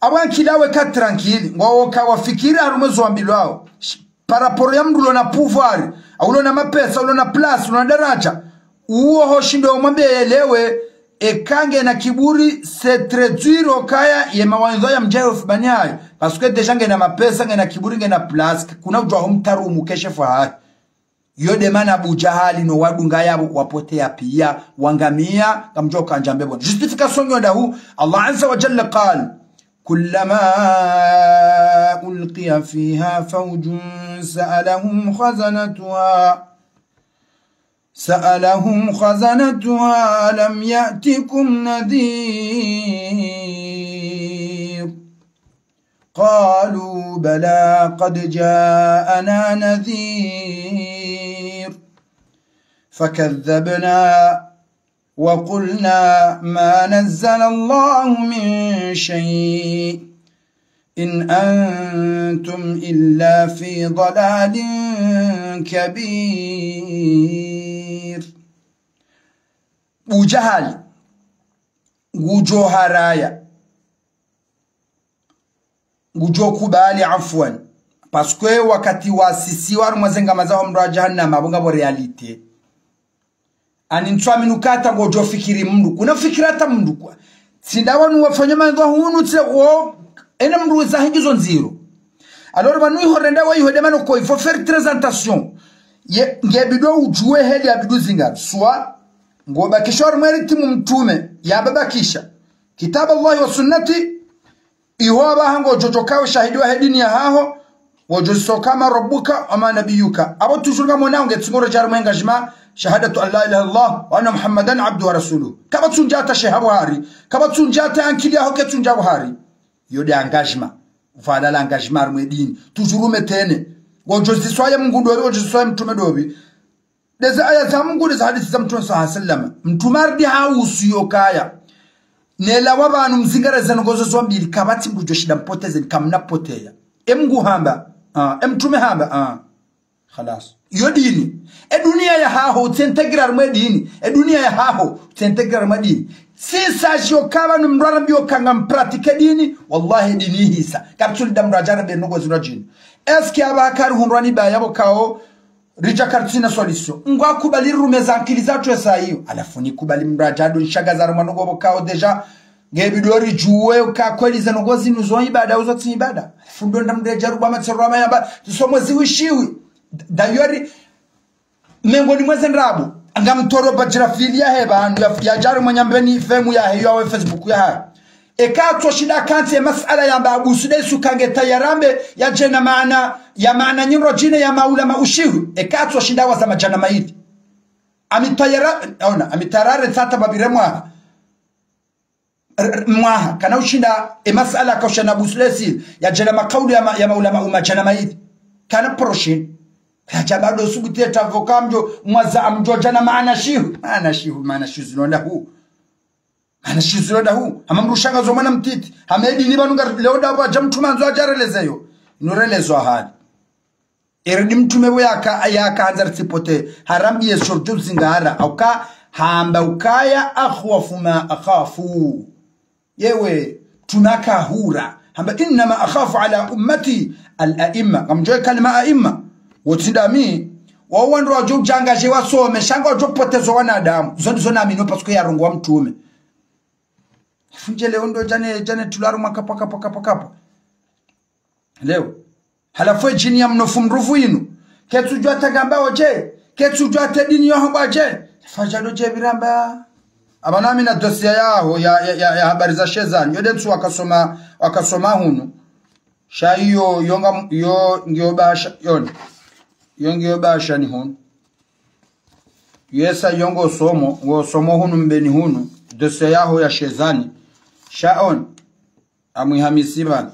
Apvo ankili yawo eka tranquille, ngwao ka wafikiri harumwa ezo wambilwao. Sh-, par rapport ya mndru ulo na pouvoir, au ulo na mapesa, ulo na place, ulo na daraja. Uwo ho shindo mwambe yelewe, eka ngena kiburi, c'est très dur ukaya ye mawaidha ya mdjayo fubani hayo. Parce que déjà ngena mapesa, ngena kiburi, ngena place, kuna udjwa ho mtaru umukeshe fwa hayo. Yo nde mana Abu Jahali no wadunga yapvo wapotea piya, wangamia, kamdjo kandja mbepvoni. Justification yo ndahu, Allah Azza wa Jalla قال: كلما ألقي فيها فوج سألهم خزنتها سألهم خزنتها ألم يأتكم نذير؟ قالوا بلى قد جاءنا نذير فكذبنا وقلنا ما نزل الله من شيء إن أنتم إلا في ضلال كبير. Abu Jahali ngudjo haraya, ngudjo kubali, afwan, parce que wakati wasisiwa harumwa ze ngama zaho mdro wa jahannama, apvo ngapvo réalité. Ani ntsu amini uka hata ngodjo fikiri mndru. Kuna fikira hata mndru kwa. Tsi nda wanu wafanya mandro hunu tse wo, ene mndru za hindji zo ndziro. Alors, pvanu iho renda wa iho de mano ko, il faut faire très attention. Ye, nge bidi udjuwe heli ya bidi uzinga. Swa, ngo bakisha harumwa eri timu mtrume, ya babakisha Kitabu Allahi wa sunnati, iho apvaha ngodjo djoka we shahidi wahe dini yahaho, ngodjo zisoka ma rabbuka wa ma nabiyuka. Apvo toujours ngamwona unge tsi ngoro djari mwenga djima, shahadatu an la ilaha illallah wa anna Muhammadan abduhu wa rasuluhu. Kapvatsu ndja hata sheha pvo hari, kapvatsu ndja hata ankili yaho ketsu ndja pvo hari. Yo de engagement. Pvala la engagement harumwa e dini. Toujours umetene. Ngodjo ziswaya Mungu ndopvi, ngodjo ziswaya mtrume ndopvi. Ndeze aya za Mungu, ndeze hadisi za Mtrume swallallahu alayhi wasallam. Mtrume harudi hausu yo kaya. Nela wa pvanu mzingare ze ndrongo zo zo mbili, kapvatsi mndru djo shinda mpoteze, ni kamna poteya. E Mungu hamba, ah, e Mtrume hamba, ah. Khalas. Yo dini. E dunia yahaho, utsi intégré harumwa e dini. E dunia yahaho, utsi intégré harumwa e dini. Tsi sa djo ka pvanu mndru arambiyo ka ngam pratique dini, wallahi dini ihisa. Kapvatsu linda mndru adjaribu ndrongo zinu djini. Est-ce que apvaha kari hundrwa ni baya pvo kao, ridja karitsina solution. Ngwa kubali rume za ankili zatru esa iyo. Halafu ni kubali mndru adjado nshagaza harumwa ndrongo pvo kao déjà. Nge bidi ridjuwe uka kweli ze ndrongo zinu zo ibada, uzo tsi ibada. Halafu ndo nda mndru adjaro bwa matsero ama yamba, zisomo ziwishiwi. D'ailleurs, mengoni mweze ndrabo, ngamtoro badjira fili yahe pvanu, ya, yadjari mwa Nyambeni F M yahe, yo awe Facebook yahe. Eka tso shinda kantsi e masala yamba Abu Sudaisu kange tayari ambe yadje na maana, ya maana nyindro djine ya maulama ushihu. Eka tso shinda waza madjana mayili. Ami tayari, ona, ami tayari tsata babire mwaha. R-, r-, mwaha. Kana ushinda e masala kausha na Abu Sudaisu, yadje na makauli ya ma-, ya maulama u madjana mayili. Kana prochaine. Hadja bado subuti eta pvo kamdjo, mwaza amdjo dja na maana shihu. Maana shihu, maana shihu zinu ndahu. Maana shihu zinu ndahu. Hama mndru shanga zo mwana mtiti. Hama e dini pvanu nga leo nda pvwadja mtrume andzo adjarelezeyo. Inu relezo ahali. Eri di mtrume pvo yaka, yaka handza ritsipote. Harambiye sho djo zingara. Auka hamba ukaya akhwafu ma akhafu. Yewe, mtrume kahura. Hamba, إنما أخاف على أمتي الأئمة. Ngamdjo e kalima aima. Wotsi ndami. Wawo wandru wadjo udjangadje wasome. Shanga wadjo potezo wanadamu. Zo ndizo namino parce que yarongowa mtrume. Funje leo ndo djane, djane tularo mwa kapwa, kapwa, kapwa, kapwa. Leo. Halafu e djini ya mnofu mruvu inu. Ketsu djuwa ta ngamba odje. Ketsu djuwa ta dini yo hamba dje. Fadja ndo dje pviramba. Apvanu ami na dossier yaho ya, ya, ya, ya habari za Shezani. Yo de ntsu wakasoma, wakasoma hunu. Sha iyo, yo nga, yo ngiyo basha, yon. Yo ngiyo basha ni hunu. Yesa yo ngo somo, ngo somo hunu mbeni hunu, dossier yaho ya Shezani. Sha on, amwihamisi pvanu.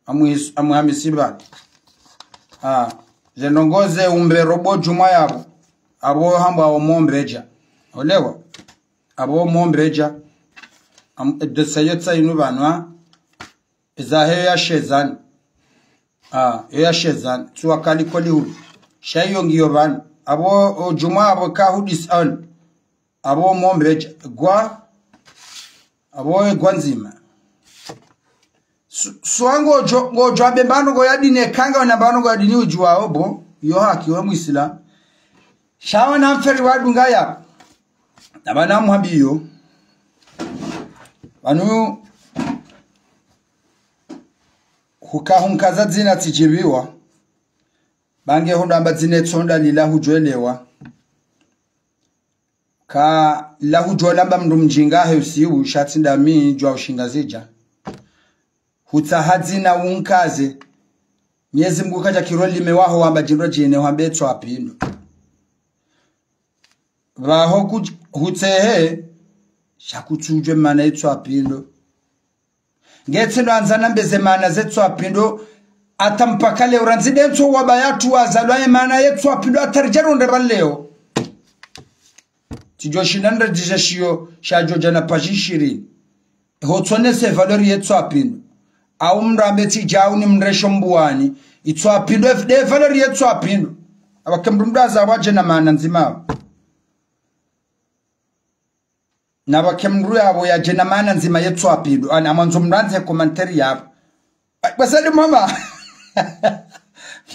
Amwis-, amwihamisi pvanu. Ah, ze ndrongo ze umbe robo djumwa yapvo. Apvo hambwa omo mbedja. Olewa? Apvo omo mbedja. Am-, e dossier yo tsa inu pvanu, ah. Izahe yo ya Shezani. Ah, yo ya Shezani. Tsuwa kali koli hulu. Sha iyo ngiyo pvanu. Apvo, o djumwa apvo kahudisi on. Apvo omo mbedja. Gwa. Apvo e gwa ndzima. Su-, suwa ngodjo, ngodjo ambe mbano ngo ya dini e kanga wana mbano ngo ya dini udjuwa obo. Yo haki we Muislamu. Sha wana mferi wadunga ya. Na pvanu muhambiyo. Pvanu huka hunkaza dzina tsidjipviwa. Ba nge hundra amba dzina etsonda lila hudjwelewa. Ka la hudjwalamba mndru mdjinga he usiu, sha tsi ndami djuwa ushingazidja. Hutsaha dzina unkaze. Mnyezi Mngu kadja kiro lime waho wamba djindro djine wambe etswa apvindo. Pvaho ku-, hutsehe, sha kutsudjuwa emaana ye tswapindo. Nge tsi ndo andza nambe ze maana ze tswapindo, hata mpaka leo randzi de ntso waba yatru wazalwa ye maana ye tswapindo, hata ridja ronde pva leo. Tsidjo shinda ndadjisha shiyo, shadjo dja na paji shirini. Ho tsonese valeur ye tswapindo. Au mndru ambe tsi djau ni mresho mbuwani. Itswapindo, de valeur ye tswapindo. Apvake mndru mndru aza wadje na maana ndzima. Na pvake mndru yapvo yadje na maana ndzima ye tswapindo. Ani, amwandzo mndru andze commentaire yapvo. Ai, bwasadi mama.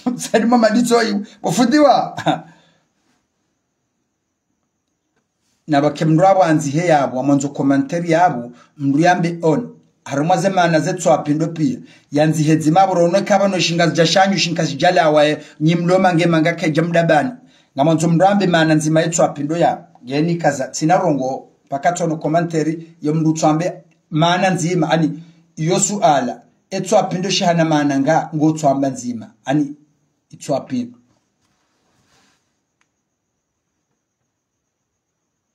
Bwasadi mama, nditso yi. Bo fundi wa. Na pvake mndru apvo andzihe yapvo, amwandzo commentaire yapvo, mndru yambe on. Harumwa ze maana ze tswapindo piya. Yandzihe dzima pvo ro ono kaba no shingazidja shanyu, shingazidja lawa ye, nyi mlo mange manga kedja mdabani. Ngamwandzo mndru ambe maana ndzima ye tswapindo ya. Ngeni kaza, tsina rongo, paka tsono commentaire, ye mndru tswambe maana ndzima, ani, iyo suala, e tswapindo shihana maana nga, ngo tswamba ndzima, ani, itswapindo.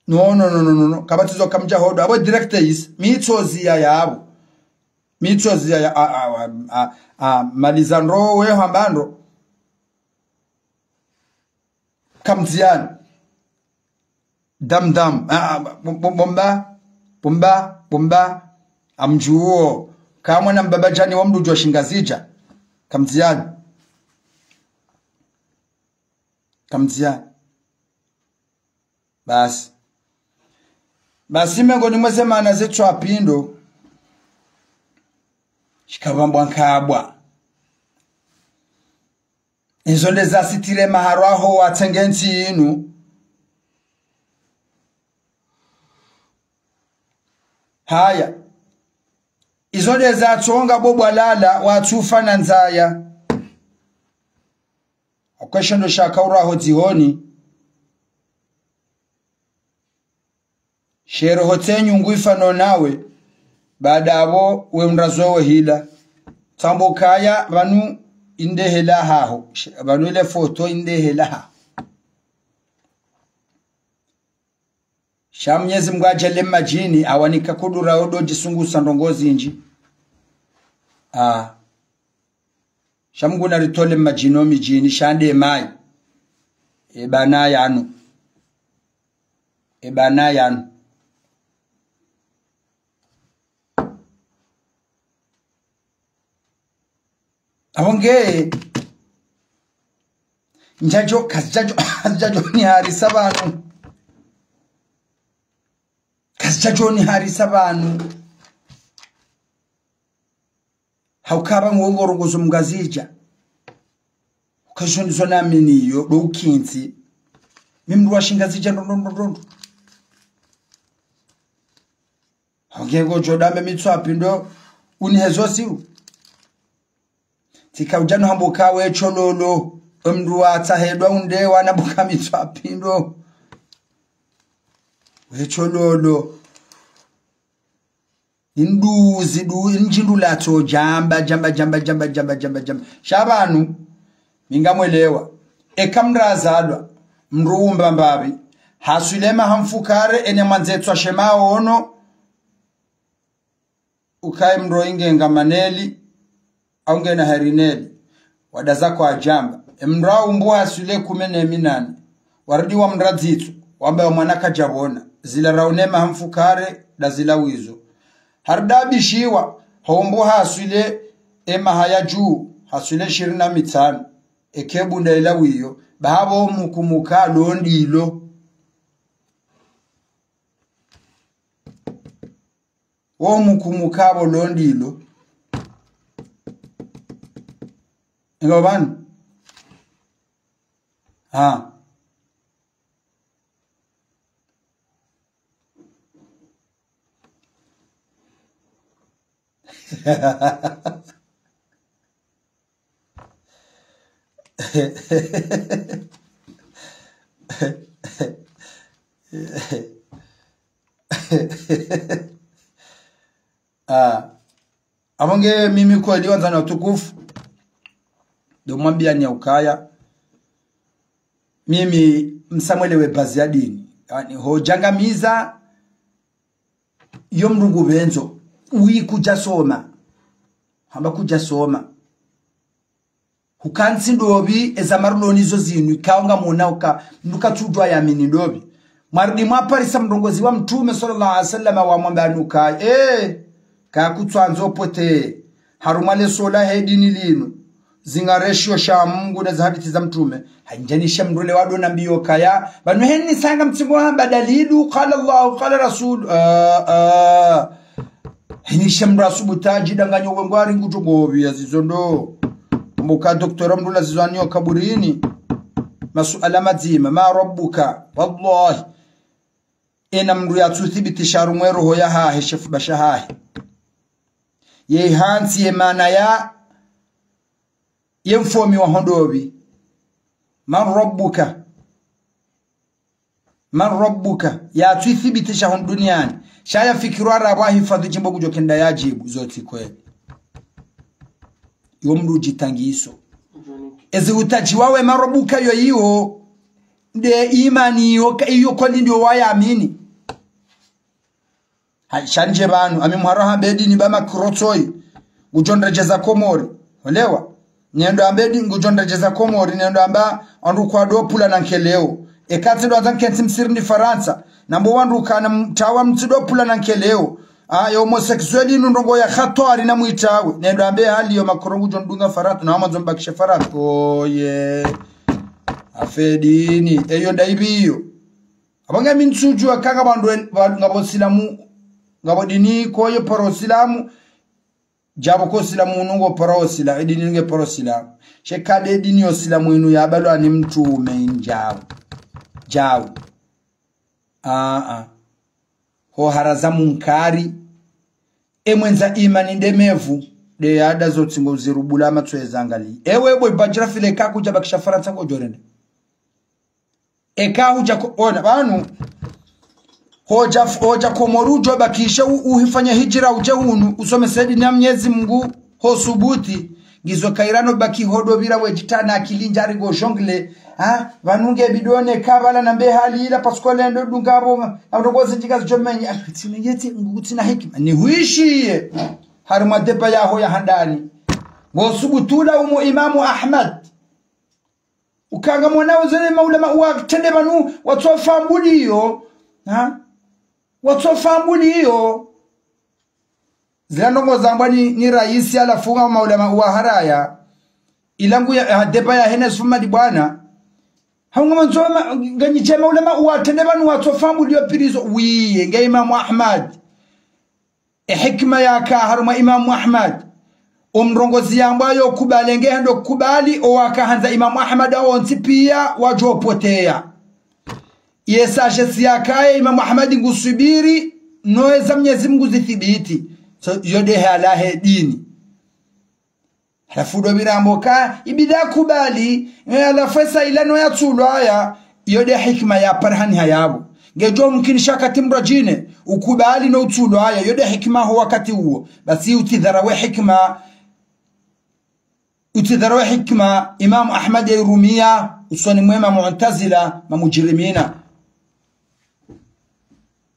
No, no, no, no, no, no. Kapvatsi zo kamdja hodo. Apvo direct is. Mi tsozi ya yapvo. Mi tsozi ya, ya, a, a, a, a, a, maliza ndro we hamba ndro. Kamdziani. Dam, dam. A, a, bo-, bo-, bomba. Bomba. Bomba. Amdjuwo. Kamwe na mbaba djani wa mndru djuwa shingazidja. Kamdziani. Kamdziani. Basi. Basi mengoni mwa ze maana ze tswapindo. Shikapvambwa nkabwa. Izo nde zasitire maharwa ho watsenge ntsi inu. Haya. Izo nde zatsonga bo bwalala watsufa na ndzaya. Akwesho ndo shakaura ho dzihoni. Shere ho tse nyungu ifa no nawe. Baada apvo we mndra zo we hila. Tsambo kaya pvanu inde hela haho. She-, pvanu ile foto inde hela haho. Sha Mnyezi Mngu adjale madjini, awanika kudura odo djisungusa ndrongo zindji. Ah. Sha Mngu naritole madjini o midjini, sha nde mayi. E bana yanu. E bana yanu. Apvo nge, ndjadjo, kazidjadjo, kazidjadjo niharisa pvanu. Kazidjadjo niharisa pvanu. Hauka pvanu ngo rongozo mngazidja. Ukazoni zo namini yo, do ukintsi. Mi mndru wa shingazidja ndo, ndo, ndo, ndo. Apvo nge ngodjo dambe mi tswapindo, unihezo siu. Tsika udjano hambuka we tshololo, we mndru wa tsahedwa unde wana buka mi tswapindo. We tshololo. Induzi, du, ndjindu latso, djamba, djamba, djamba. Sha pvanu, mi ngamwelewa. Eka mndru azalwa, mndru umba mbapvi. Haswile maha mfukare, ene mwandze tswa shema ono. Ukaye mndru inge nga maneli, au nge na herineli. Wadaza kwa djamba. E mndru umbu haswile kume ne minane. Warudi wa mndra dzitso, wamba wa mwana kadjapvona. Zila raune maha mfukare, da zila wizo. Harudi abishiwa, hombu haswile e maha ya dju, haswile shirini na mitsanu. Eke bunda ila wiyo, ba hapvo mukumuka lo ndilo. Wo mukumuka pvo lo ndilo. Inga pvanu? Ha. Ah. Apvo nge mimi kweli wandzani watukufu. Ndo mwambiyani ya ukaya. Mimi msamwelewe bazi ya dini. Ani, hodjangamiza, yo mndru ngupvendzo, uyi kudjasoma. Hamba kudjasoma. Hukantsi ndopvi, eza maruloni zo zinu, ikao ngamwona uka, mndru katsudjuwa yamini ndopvi. Mwarudi mwaparisa mrongozi wa Mtrume, swallallahu alayhi wasallam, wamwamba nuka, eh, kakutswandzo pote. Harumwa le suala he dini linu. Zingaresho sha Mungu na za hadisi za Mtrume. Hanjanisha mndru le wado na mbiyo kaya. Pvanu heni sanga mtsingo hamba dalilu, qala Allahu, qala Rasul. Ah, ah. Heni sha mndru asubutu adjidanganyo wengwari ngutso ngopvi ya zizo ndo. Mbuka doktora mndru la zizo anyo kaburini. Masuala madzima, ma rabbuka. Wallahi. Ena mndru yatsuthibitisha harumwa roho yahahe, shefu basha hahe. Ye hantsi ye maana ya, ye mfomi wa ho ndopvi. Man rabbuka. Man rabbuka. Yatsuthibitisha hunu duniani. Sha yafikiri ara wa hifadhi djimbo kudjo kenda yadjibu. Zo tsi kweli. Iwo mndru djitangiso. Ezi hutadjiwa we man rabbuka yo iwo. Nde imani iyo ka-, iyo kweli ndiyo wayamini. Hayi, sha ndje pvanu, ami mharo hambe dini ba makrotsoyi, ngudjo ndredjeza Komori. Olewa? Nendo ambe dini, ngudjo ndredjeza Komori, nendo amba wandru kwadopvula na nkeleo. Eka tsi ndo andza nkentsi Misri ndi Farantsa. Nambo wandru kana mtawa mtsidopvula na nkeleo. Ah, yo homosexuel inu ndrongo ya hatwari na mwitawe. Nendo ambe hali yo makoro ngudjo ndunga Farantsa, na wamandzo mbakishe Farantsa. Oye. Afe dini. Eyo ndaibi iyo. Apvo nge mi ntsudjuwa kanga pvandru en-, pva-, ngapvo silamu, ngapvo dini koyo para usilamu, djapvo ko silamu unu ngo para usila-, e dini nge para usilamu. She kade dini yo silamu inu yabalwa ni Mtrume ndjapvo. Djapvo. Ah, ah. Ho haraza munkari. E mwendza imani nde mevu. Nde yada zo tsi ngo zirubula matso ezangali. Ewe bo ibadjira file kakudja bakisha Farantsa ngodjo rende. Eka hudja ko-, ona, pvanu, hodja f-, hodja Komori udjo bakishe u-, uhifanya hijira udje hunu, usomese dini ya Mnyezi Mungu, ho subuti, ngizo kairano baki hodopvira wedjitana akili ndjari ngo jongle, ha, pvanu nge bidone kabala na mbe hali ila paskole ndo dunga pvo, amrongozi ndjika zijomenye, ah, tsina yeti, ngu-, tsina hikima. Ni huishiye, harumwa deba yaho ya handani. Ngo subutu la umu Imamu Ahmad. Ukanga mwana wazele maulama uwatrende pvanu, watsofa mbuliyo. Ha? Watsofa mbuliyo. Zila ndrongo zambwa ni, ni raisi halafu nga maulama uwaharaya. Ila ngu ya, ha, deba ya hene sufuma di bwana. Haunga mandzoma, nganyi dje maulama uwatrende pvanu, watsofa mbuliyo pirizo. Wiye, nge Imamu Ahmad. E hikima yaka harumwa Imamu Ahmad. O mrongozi yambwa yo kubali nge hendo kubali, o waka handza Imamu Ahmad awontsi piya wadjo poteya. Ye sagesse yakaye Imamu Ahmad ngusubiri, no eza Mnyezi Mungu zithibiti. So, yo nde halahe dini. Halafu ndo pvira ambo ka, ibidi akubali, eh, halafu esa ila no yatsulwaya, yo nde hikima ya parihani hayapvo. Ngedjo mkinisha wakati mdru djine, ukubali no utsulwaya, yo nde hikima ho wakati uwo. Basi utsidharau e hikima, utsidharau e hikima, Imamu Ahmad yairumiya, usoni mwe ma Mu'tazila, ma mujrimina.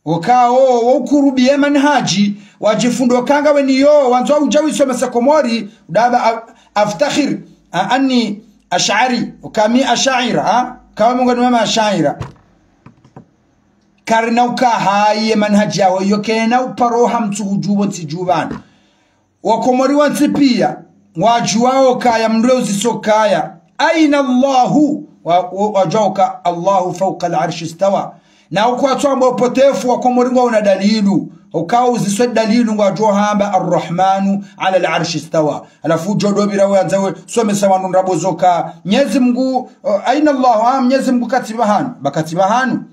Okao, wo ukurubiye manhaji, wadjifundo kanga we niyo, wandzo udja wisomesa Komori, udaba af-, aftakhir, a-, anni Ash'ari, ukami Ash'aira, ha? Kawa mungani mama Ash'aira. Karina ukaha ye manhaji yaho, yo kena uparo ha mtsu hudjubo ntsi djubana. Wakomori wantsi piya, wadjuwao kaya mndru uziso kaya. Aina Allahu? Wa-, wa-, wadjuwao ka Allahu fawqa al-arshi istawa. Na ukwatsu amba upotefu Wakomori ngwaona dalilu. Ukao uziso dalilu ngwadjo hamba Ar-Rahmanu ala al-arshi istawa. Halafu udjo ndo pvira we andza we, somesa wandru ndrabo zoka. Mnyezi Mungu, o, aina Allahu? Ah, Mnyezi Mungu katsi pvahanu. Ba katsi pvahanu.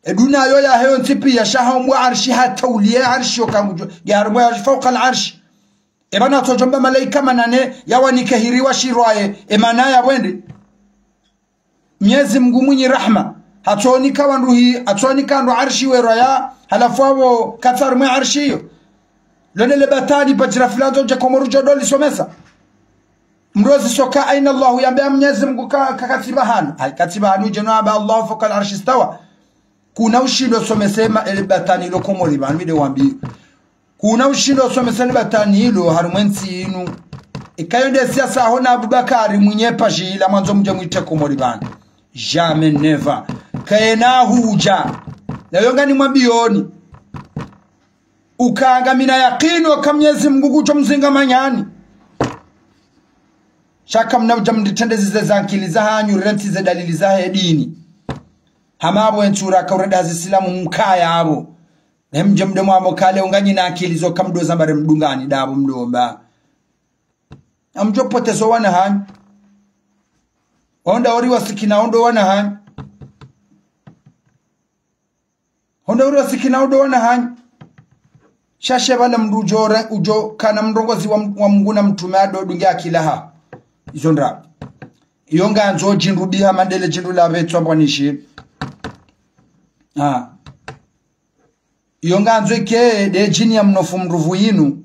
E duniya yo yahe yontsi piya sha haumbwa arshi hata uliye arshi yo kangudjo. Nge harumwa arshi, fawqa al-arshi. E pvanu atsodjo mba malaika manane, yawanike hiri washirwaye, e mana ya pvwende. Mnyezi Mungu mwinyi rahma. Hatsonika wandru hi, hatsonika ndo arshi werwaya, halafu apvo katsi harumwa arshi yo. Lone le batali pajira filandzo dje Komori djo ndo lisomesa. Mndru uziso ka aina Allahu yambe a Mnyezi Mungu ka, ka katsi pvahanu. Hayi katsi pvahanu dje no amba Allahu fawqa al-arshi istawa. Kuna ushindo usomese ma, ele batani lo Komori pvanu mi nde wambiyo. Kuna ushindo usomese le batani lo harumwa entsi inu. Ikayo nde siasa ho na Abubakari Mwinyi pvadjila mwandzo mdje mwite Komori pvanu. Jamais, never. Kayina hudja. Na yo ngani mwambiyoni. Uka ngamina yakini oka Mnyezi Mungu kudjo mzinga manyani. Sha kamna udja mritrendeze ze zankili zahanyu, rentsi ze dalili zahe dini. Hama apvo entsi uraka urenda ha zisilamu mkaya apvo. Ne mdje mde mwambo kale unganyina akili zo kamdo zambare mdungani ndapvo mdomba. Amdjo potezo wana hanyu. Onda ori wasikina ondo wana hanyu. Onda ori wasikina ondo wana hanyu. Sha she pvala mndru udjo re, udjo kana mrongozi wa, wa Mungu na mtrume ado dunge akili ha. Izo ndrabo. Iyo ngandzo djindru biha mandele djindru la pvetswa mbwanishi. Ah. Iyo ngandzo ike nde djini ya mnofu mndru pvu yinu.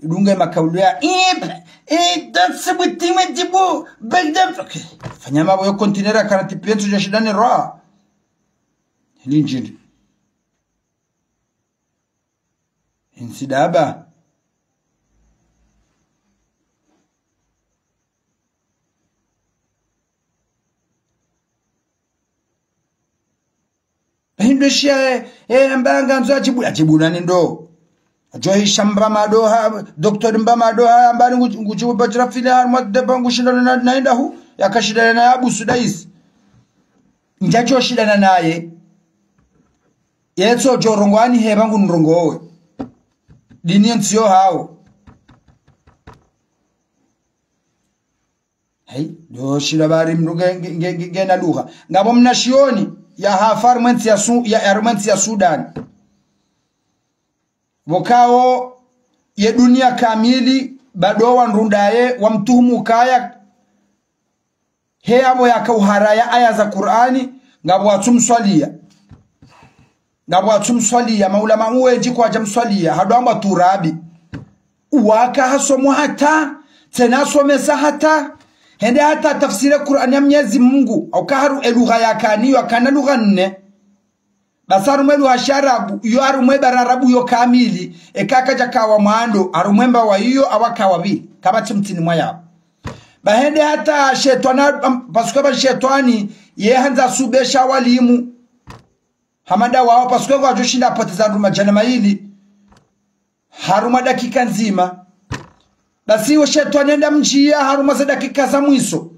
Idunge makaulu ya, "Ip, eh, that's what we think we do, but that," okay. Fanya mapvo yo kontinera kana tipi entsi djo shidane rwa. Hili ndjindri. Entsi ndaba. Hindru shiya, eh, eh, amba ngandzo adjibu, adjibu nani ndo. Adjo hisha mba madoha, docteur mba madoha, amba ni ngu-, ngudjibu badjira file harumwa deba ngushindana na, na indahu, yakashindana na Abu Sudais. Ndjadjo shindana naye. Yetso djo rongowa ni heba ngu nrongowe. Dini entsi yo hawo. Hey, ndo shila bari mndru nge, nge, nge, nge, ngena lugha. Ngapvo mnashioni, ya hafa harumwa entsi ya Su-, ya, ya harumwa entsi ya Sudan. Pvokawo ye dunia kamili, bado wandru ndaye, wamtuhumu kaya, he apvo yaka uharaya aya za Kur'ani, ngapvo watsumswaliya. Ngapvo watsumswaliya, maulama uwe dji kwadja mswaliya, hado amba Turabi. Uwaka hasomo hata, tsena asomesa hata, hende hata tafsire Kur'ani ya Mnyezi Mungu, hauka haru elugha yakaniyo, akana lugha nne. Basi harumwa elugha shiarabu, iyo harumwa ebararabu yo kamili, eka kadja kawa mwando, harumwa embawa iyo awa kawa pvili, kapvatsi mtsini mwa yawo. Ba hende hata shetwani, am-, pasuka ba shetwani, ye handza subesha walimu. Hamada wawo, pasuka ngwadjo shinda apoteza ndru madjana mayili. Harumwa dakika ndzima. Basi wo shetwani hende hamdjiya harumwa ze dakika za mwiso.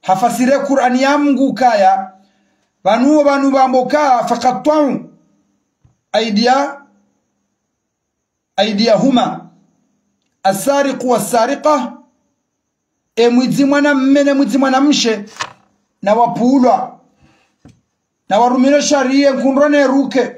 Hafasire Kur'ani ya Mungu kaya. Pvanu, pvanu pvambo ka فقطعوا أيديا-، أيديهما. السارق والسارقة. E mwidzi mwanamme ne mwidzi mwanamshe. Na wapvulwa. Na warumilwe shariya nkundro ne ruke.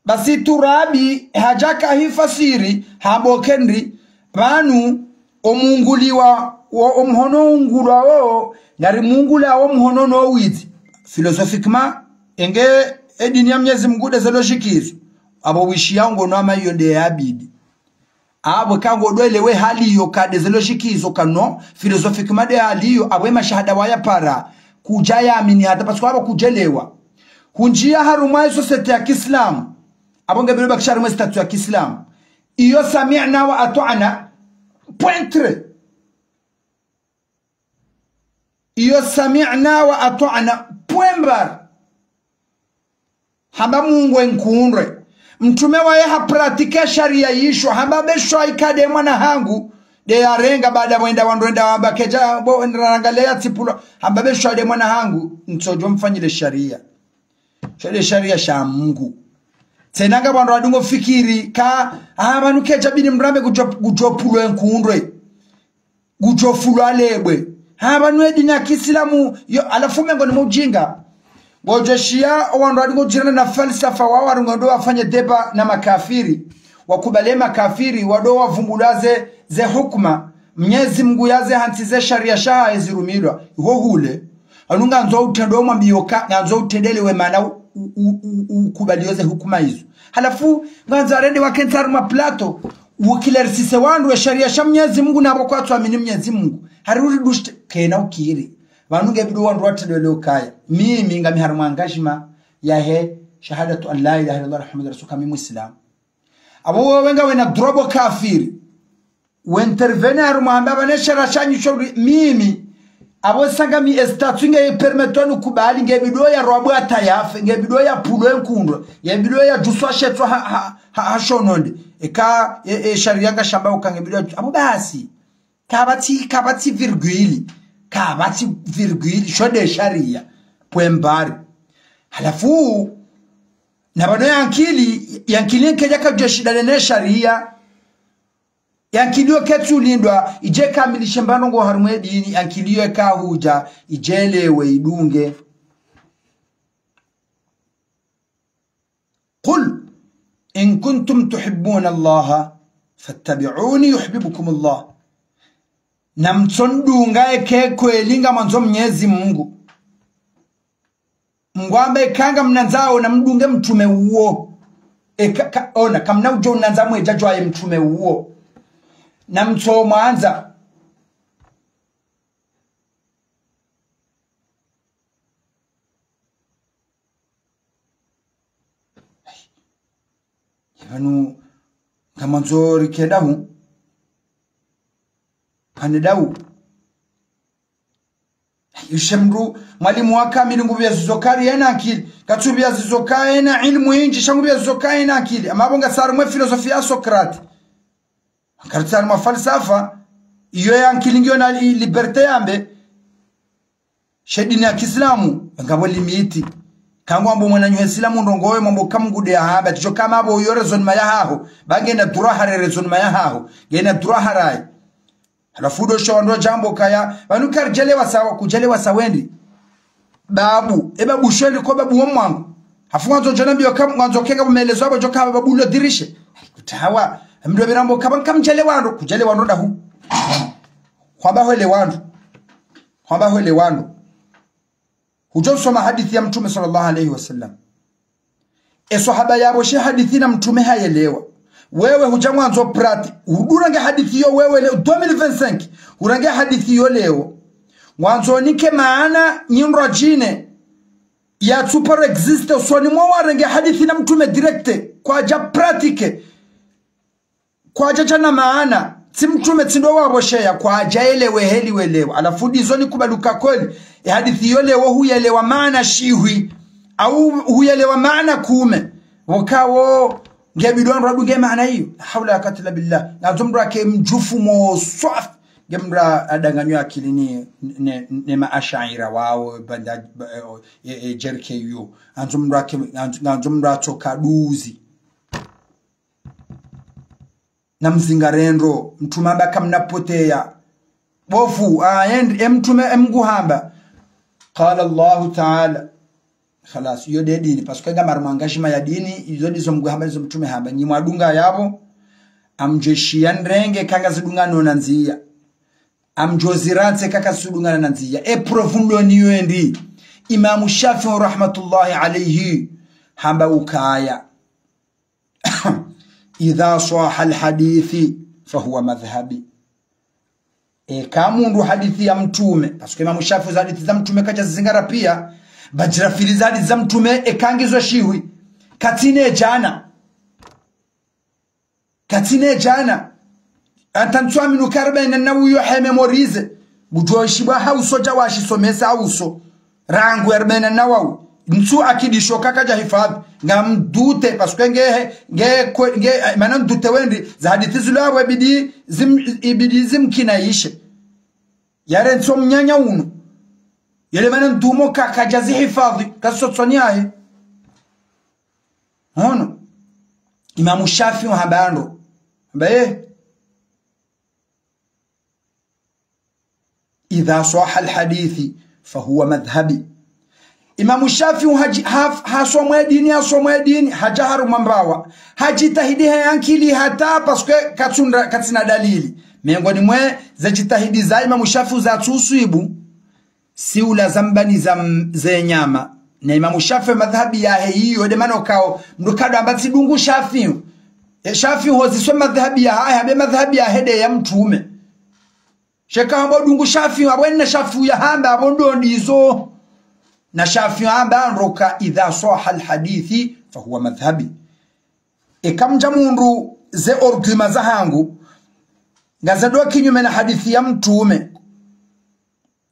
Basi Turabi hadja kahifasiri, hamba oke ndri, pvanu omunguliwa wo, omhono ungulwa wo, nari mungula wo mhono no widzi. Philosophiquement, enge edini ya Mnyezi Mungu nde ze logique izo. Apvo wishiya ngono hama iyo nde ya bidi. Apvo ka ngodjo elewe hali iyo ka nde ze logique izo ka non, philosophiquement nde hali iyo, apvo emashahada waya para, kudja yaamini hata, parce que apvo kudjelewa. Hundjiya harumwa e société ya kiislamu, apvo nge bidi ubakisha harumwa e statut ya kiislamu. Iyo سمعنا وأطعنا, point trait. Iyo سمعنا وأطعنا, point barre. Hamba Mungu enkundre. Mtrume waye hapratike shariya yisho. Hamba beshwa ika nde mwana hangu. Nde yarenga baada wenda wandru wenda wamba kedja bo wenda rangale ya tsipulwa. Hamba beshwa nde mwana hangu. Ntsodjo mfanyile shariya. Sho nde shariya sha Mungu. Tsena nga wandru wadungo fikiri ka, ah, pvanu kedja bidi mrambe kudjo, kudjo pulwa enkundre. Kudjo fulwa lebwe. Ha, pvanu edini ya kiislamu, yo, halafu mengo ni mujinga. Ngodjo shiya, owandru wali ngodjirana na falsafa wawo, wali ngondo wafanye débat na makafiri. Wakubali makafiri, wado wavumbula ze, ze hukuma. Mnyezi Mungu yaze hantsi ze shariya shahahe zirumilwa. Iho hule. Hanu ngandzo utrende omwambiyo ka, ngandzo utrendelewe mana u, u, u, u, ukubaliyo ze hukuma izo. Halafu, ngandzo arende wakentsi harumwa plateau. Ukilarisise wandru we shariya sha Mnyezi Mungu na pvo kwatsu amini Mnyezi Mungu. Hari uri dushte, kena ukiri. Pvanu nge bidi wandru watrendelewe ukaya. Mimi ngami harumwa engagement. yahe shahadatu an la ilaha illallah Muhammad Rasul, ka mi Muislamu. Apvo wewe ngawena droit bo kafiri. Uintervenir mwambe apvanu esharia shanyu sho ri mimi. Apvo sa ngami statut nge permettre nikubali, nge bidi ya rwabwa hata yafe, nge bidi ya pulwe nkundro, nge bidi ya djuswa shetswa ha, ha, ha, ha shononde. Eka, e, e, sharia ngashamba uka nge bidi ya, apvo basi. Kapvatsi, kapvatsi virgule. Kapvatsi virgule. Sho nde sharia. Point barre. Halafu, na pvanu ye ankili, ye ankili nkeja kadjua shida ne sharia. Ye ankili yo ketsu lindwa, idje kamilishe mbano ngo harumwa ye dini, ye ankili yo eka hudja, idje yelewe, idunge. قل إن كنتم تحبون الله فاتبعوني يحببكم الله. Namtsondunga eka kweli ngamwandzo Mnyezi Mungu. Mngwambe eka ngamnandzao namdunge mtrume uwo. Eka, ka, ona, kamna udjo unandza mwedja djwaye mtrume uwo. Namtsomwandza. Ye pvanu, ngamwandzo rike dahu. Kane dahu. Ishe mndru, mwalimu wa kamili ngupviya zizo kari yena ankili. Katsupviya zizo ka yena ilmu indji, sha ngupviya zizo ka yena ankili. Ama apvo ngasi harumwa ye philosophie ya Socrate. Karitsi harumwa falsafa, iyo ye ankili ngiyo na li-, liberté yambe. She dini ya kiislamu, ngapvo limite. Kangwambo mwananyahe islamu ndrongowe mwambo kamngude ya hamba. Tisho kama apvo iyo raisonnement yahaho. Ba ngena droit hare raisonnement yahaho. Ngena droit harayi. Halafu ndo sho wandru wadjambo kaya, pvanu karidjelewa sawa, kudjelewa sawa ndi. Babu, e babu shweli ko babu wa mwangu. Hafu ngwandzo djona mbiyo kam, ngwandzo kenga pvo maelezo apvo djo ka babu lo dirishe. Kutawa, mndru pvira mbo kaba nkamdjelewa ndo, kudjelewa ndo dahu. Hwamba hwelewa ndo. Hwamba hwelewa ndo. Hudjo soma hadisi ya Mtrume swallallahu alayhi wa sallam. E swahaba yapvo she hadisi na Mtrume hayelewa. Wewe hudja ngwandzo prati. Hudurenge hadisi yo wewe leo, deux mille vingt-cinq. Hurenge hadisi yo leo. Ngwandzo nike maana nyindrwadjine. Yatsu paro existe, usoni mwa warenge hadisi na Mtrume direct. Kwadja pratiquer. Kwadja djana maana, tsi Mtrume tsi ndo wapvosheya, kwadja yelewe heli welewa. Halafu ndizo nikubali uka kweli, e hadisi yo leo huyelewa maana shihwi, au huyelewa maana kume. Pvoka wo, nge bidi wandru wadunge maana iyo. La hawla wala quwwata illa billah. Ngandzo mndru ake mdjufu mo swafi. Nge mndru adanganywa akili ni, ne, ne maashaira wawo, banda, ba, e, e, e, J R K yo. Ngandzo mndru ake, ngandzo, ngandzo mndru atsoka duzi. Na mzingarendo, Mtrume hamba kamna poteya. Bofu, ah, yendi, e Mtrume, e Mngu hamba. Qala Allahu Ta'ala. Khalas, iyo nde dini. Parce que ngam harumwa engagement ya dini, izo ndizo Mngu hamba, ndizo Mtrume hamba. Nyi mwadunga yapvo, ngamdjo shiya ndrenge, eka ngazidungana na ndziya. Ngamdjo zirantse, eka kazisudungana na ndziya. E preuve ndo niyo ndi. Imamu Shafi'i rahmatullahi alayhi. Hamba ukaya. إذا صح الحديث فهو مذهبي. Eka mndru hadisi ya Mtrume, parce que Imamu Shafi'i za hadisi za Mtrume kadja zizingara piya, ba djirafili za hadisi za Mtrume eka ngizo shihwi. Katsina djana. Katsina djana. Ata ntsu aminu ka arbaina Nawawi yo he mémorisé. Ngudjo shibwa ha uso dja washisomesa ha uso. Rangu arbaina Nawawi. Ntsu akidisho ka kadja hifadhi. Ngam doute, parce que nge, nge, kwe, nge, eh, mana ndoute wendi, za hadisi zilo apvo ibidi zim, ibidi zimkinaishe. Yare ntsu mnyanya unu. Yele mana ndumo ka kadja zihifadhi, kasotsoni yahe. Hono. Imamu Shafi'i hamba ndo. Hamba, eh. إذا صح الحديث فهو مذهبي. Imamu Shafi'i haji-, haf-, hasoma dini, hasoma dini, hadja harumwa mbawa. Hadjitahidi he ankili hata, parce que katsundra, katsina dalili. Miongoni mwe ze djitihadi za Imamu Shafi'i zatsuswibu, si ula zamba ni za m-, ze nyama. Na Imamu Shafi'i madhhabi yahe iyo, nde mana ukao, mndru kadjo amba tsi dungu Shafi'i. E Shafi'i hoziswa madhhabi yahahe, hambe madhhabi yahe nde ya Mtrume. Sheka hamba dungu Shafi'i, apvo ena Shafi'i yahamba, apvo ndo ndizo. Na Shafi'i hamba ndro ka: إذا صح الحديث فهو مذهبي. Eka mdja mundru ze arguments zahangu ngazendo kinyume na hadisi ya Mtrume,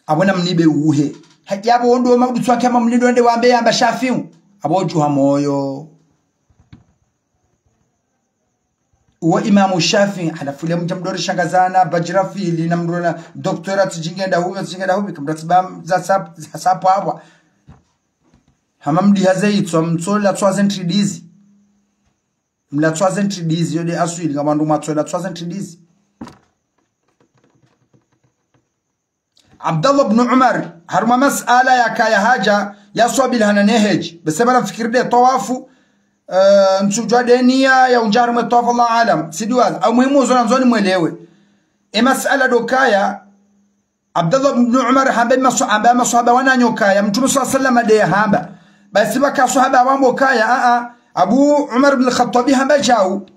apvo namnibe uhe. Hadja apvo ndo maudutsu wake ama mlindo nde wambe yamba Shafi'i, apvo udjuha moyo. Uwo Imamu Shafi'i, halafu le mdja mdori shangazana, bajirafili, na mdrona doctorat tsi djinga nda hupvi, tsi djinga nda hupvi, kamdra tsi ba za sap-, za sapwapwa. Hama mdi haze itswa, mtsola tswa ze ntridizi. Mla tswa ze ntridizi, yo nde aswili, ngapvo wandru mwatsola tswa ze ntridizi. Abdallah ibn Umar, harumwa masala yakaya hadja, yaswabilihana ne hedji. Bese bala mfikiri nde tawafu, eh, ntsudjuwa nde niya ya undja harumwa tawafu, Allahu aalam. Tsi diwazi, au muhimu uzona ndzoni mwelewe. E masala ndo kaya, Abdallah ibn Umar hamba maso-, hamba maswahaba wananya ukaya, Mtrume swalla Allahu alayhi wasallam nde yahamba. Basi pvwaka swahaba wambo kaya, a, a, Abu Umar ibn al-Khattabi hamba djau.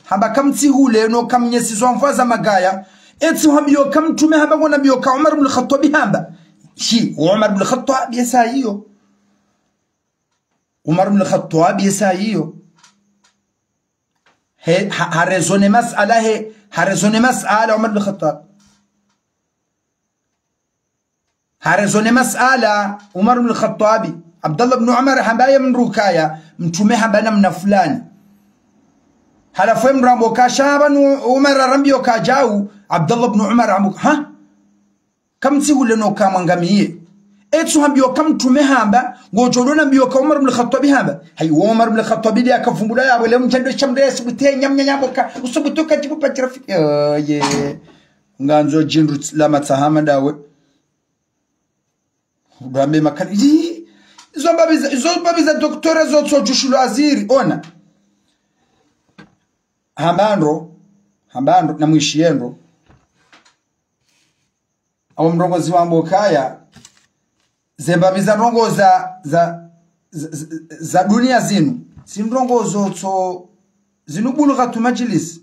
Hamba kamtsihule no kamnyesizwa mvua za magaya. Etsi hambiyo ka Mtrume hamba, ngo nambiyo ka Umar ibn al-Khattabi hamba. Shi, Umar ibn al-Khattabi yesa iyo. Umar ibn al-Khattabi yesa iyo. He, ha, ha raisonner masala he, ha raisonner masala Umar ibn al-Khattabi. Ha raisonner masala Umar ibn al-Khattabi. Abdallah ibn Umar hamba ye mdru kaya, Mtrume hamba namna fulani. Halafu ye mdru hambo kasha hamba nu Umar harambiyo ka djau, Abdallah ibn Umar hambo, ha? Kamtsihule no kamwangamiye. Etsu hambiyo ka Mtrume hamba, ngodjo ndo nambiyo ka Umar ibn al-Khattabi hamba. Hayi, wo Umar ibn al-Khattabi nde yakavumbula yapvo le mdja ndo shamdre yasubutu ye nyamnya nyambo ka, usubutu ka djibu bajirafili. Yo, ye. Ngandzo djindru la matsahama ndawe. Udwambe makani. Yi, izo mbapvi za, izo mbapvi za doctorat zo tso djushulu aziri, ona. Hamba ndro, hamba ndro, na mwishiye ndro. Awo mrongozi wambo kaya, ze mbapvi za ndrongo za, za, za, za, za dunia zinu. Tsi ndrongo zo tso, zinu bulugha tu majlis.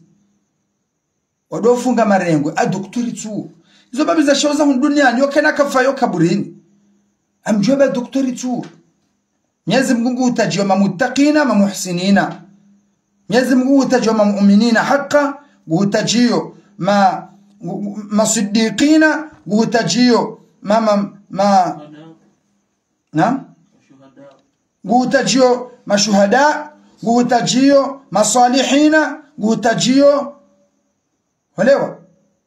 Wado funga marengwe, a doktori tsu. Izo mbapvi za shawo za hunu duniani, yo kena kafa yo kaburini. Amdjuwe ba doktori tsu. Mnyezi Mungu nguhutajiyo ma muttaqina, ma muhsinina. Mnyezi Mungu nguhutajiyo ma mu'minina haqqa, nguhutajiyo ma, ngu-, ma siddiqina, nguhutajiyo ma, ma, ma, na? Nguhutajiyo mashuhada, nguhutajiyo masalihina, nguhutajiyo, walewa.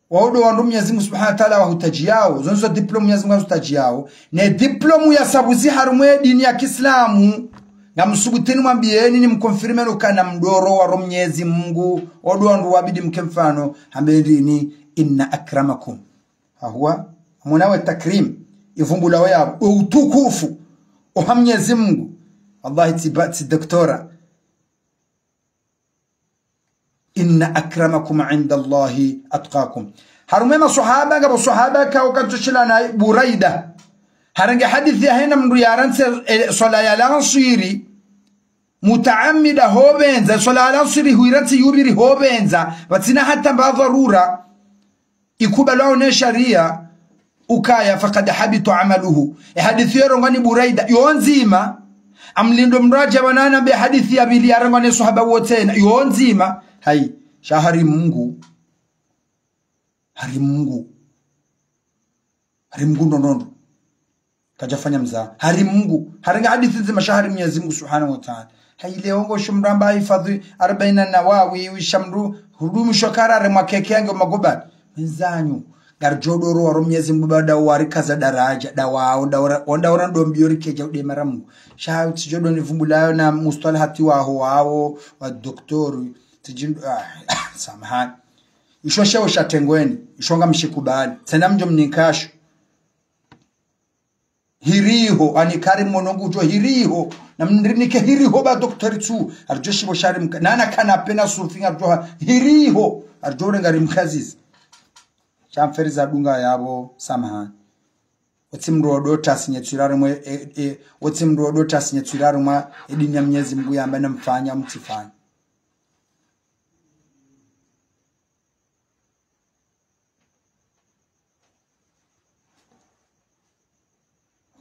Wao ndo wandru Mnyezi Mungu Subhanahu wa Ta'ala wahutajiyawo, zonzo diplôme Mnyezi Mungu yahutajiyao, ne diplôme ya sabuzi harumwa ye dini ya Kiislamu, ngamsubutini mwambiyeni ni mconfirmeni ukana mdoro wa ro Mnyezi Mungu, wao ndo wandru wabidi mke mfano, hambe ndini, inna akramakum. Hahuwa, amona we takrim, ivumbula we ya, we utukufu, oha Mnyezi Mungu. Wallahi tsi ba, tsi doktora. Inna akramakum inda Allahi atqakum. Harumwa ye maswahaba, ngapvo swahaba kao kantsoshila na Buraida. Harenge hadisi yahena mndru yarantsi, eh, swala ya lanswiri. Mutaamida hopvendza, swala ya lanswiri huirantsi yupviri hopvendza. Pvatsina hata mba dharura. Ikubalwao ne sharia ukaya, fakad habita amaluhu. E hadisi yo yarongwa ni Buraida, yo ndzima. Amlindo mdru adje pvanu nambe hadisi ya pvili yarongwa ne swahaba wo tsena, yo ndzima. Hayi, sha hari Mungu. Hari Mungu. Hari Mungu ndo ndo ndo. Kadjafanya mzaha. Hari Mungu. Harenge hadisi ndzima sha hari Mnyezi Mungu Subhanahu wa Ta'ala. Hayi leo ngo sho mdru amba hifadhi arbaina Nawawi, wisha mdru, hudumu sho karare makeke yange magobani. Mwenzanyu. Ngaridjo doro wa ro Mnyezi Mungu ba nda warikaza daraja, nda wao, nda ora, nda ora ndo mbiyo rikeja ude mara Mungu. Sha utsidjo ndo nivumbulayo na mustalahati waho wao, wa doktori, tsidjindu, ah, samahani. Isho sheo sha tengweni, isho ngamshikubali. Tsena mdjo mninkasho. Hiriho, ani kari mono ngudjo hiriho. Na mndrinike hiriho ba doktori tsu. Aridjo shibo shari mka-, nana kana pena surfi ngaridjo ha. Hiriho. Aridjo ure ngari mkazizi. Sha mferi za dunga yapvo, samahani. Otsi mdru odo tasi nye tswiraru mwe, e, e, otsi mdru odo tasi nye tswiraru mwa, e dini ya Mnyezi Mungu yamba na mfanya, mtsifanya.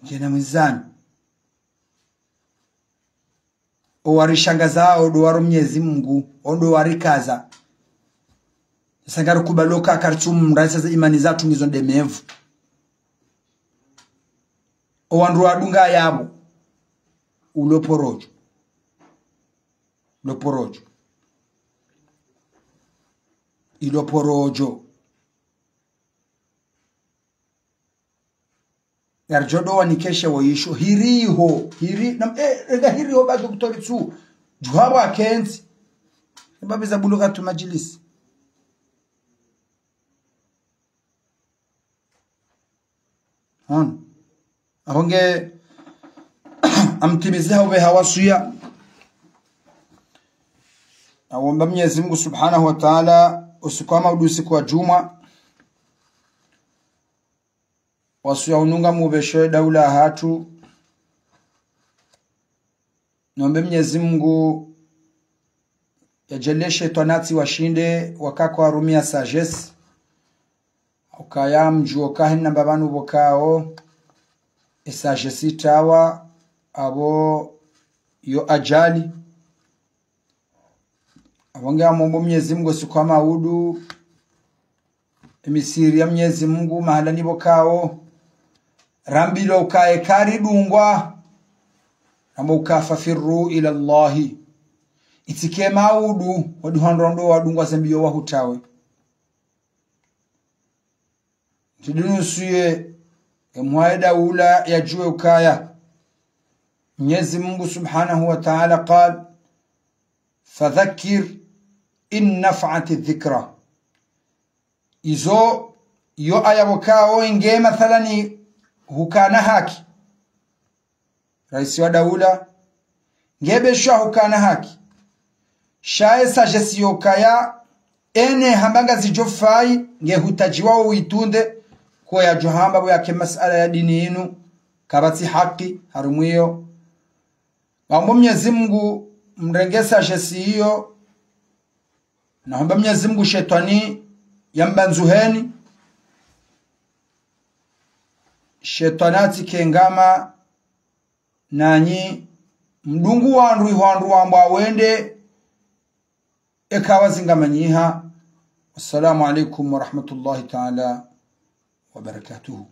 Ngena mwizani. Owarishangazao ndo waro Mnyezi Mungu, o ndo warikaza. Sasa ngarikubalo ka karitsumrasa ze imani zatru ngizo ndemevu. Owandru wadunga yapvo. Ulo porojo. Lo porojo. Ilo porojo. Yaridjo ndo wanikeshe woyisho. Hiriho. Hiri, nam, eh, rega hiriho ba doktori tsu. Djuhabo akentsi. Babi za bulughatu majilisi. Hon. Ahonge amtimize hauve hawasuya. Awomba Mnyezi Mungu Subhanahu wa Ta'ala, usiku wa maudu, usiku wa djumwa. Wasuya ununga mubesho ye daula hatru. Nombe Mnyezi Mungu yadjaanlie shetwani yatsiwashinde wakati warumia sagesse. Ukaya mdjuo ka hena mbapvi pvanu pvokao, e sagesse itrawa, apvo yo ajali. Apvo nge amombo Mnyezi Mungu usiku wa maudu, emisiri ya Mnyezi Mungu, mahala ni pvokao, rambilwa ukaya karidungwa, rambo uka ففروا إلى الله. Itsike maudu, wadi hwandro ndo wadungwa zembi yo wahutrawe. Ntsidinu suye, emwaye daula yadjuwe ukaya. Mnyezi Mungu Subhanahu wa Ta'ala قال: فذكر إن نفعت الذكرى. Izo, yo aya pvokao inge mathalani hukana haki. Raisi wa daula, nge besho hukana haki. Sha e sagesse yo kaya, ene hamba ngazidjo fayi, nge hutadjiwa wo uitunde, ko yadjo hamba pvo yake masala ya dini inu, kapvatsi haki, harumwa iyo. Wambo Mnyezi Mungu, mrenge sagesse iyo, na homba Mnyezi Mungu shetwani yambandzuheni. Shetwani yatsike ngama nanyi, mdungu wandru ihwandru wambwa wende, eka wazingamanyiha. Wassalamu alaikum wa rahmatullahi ta'ala wa barakatuhu.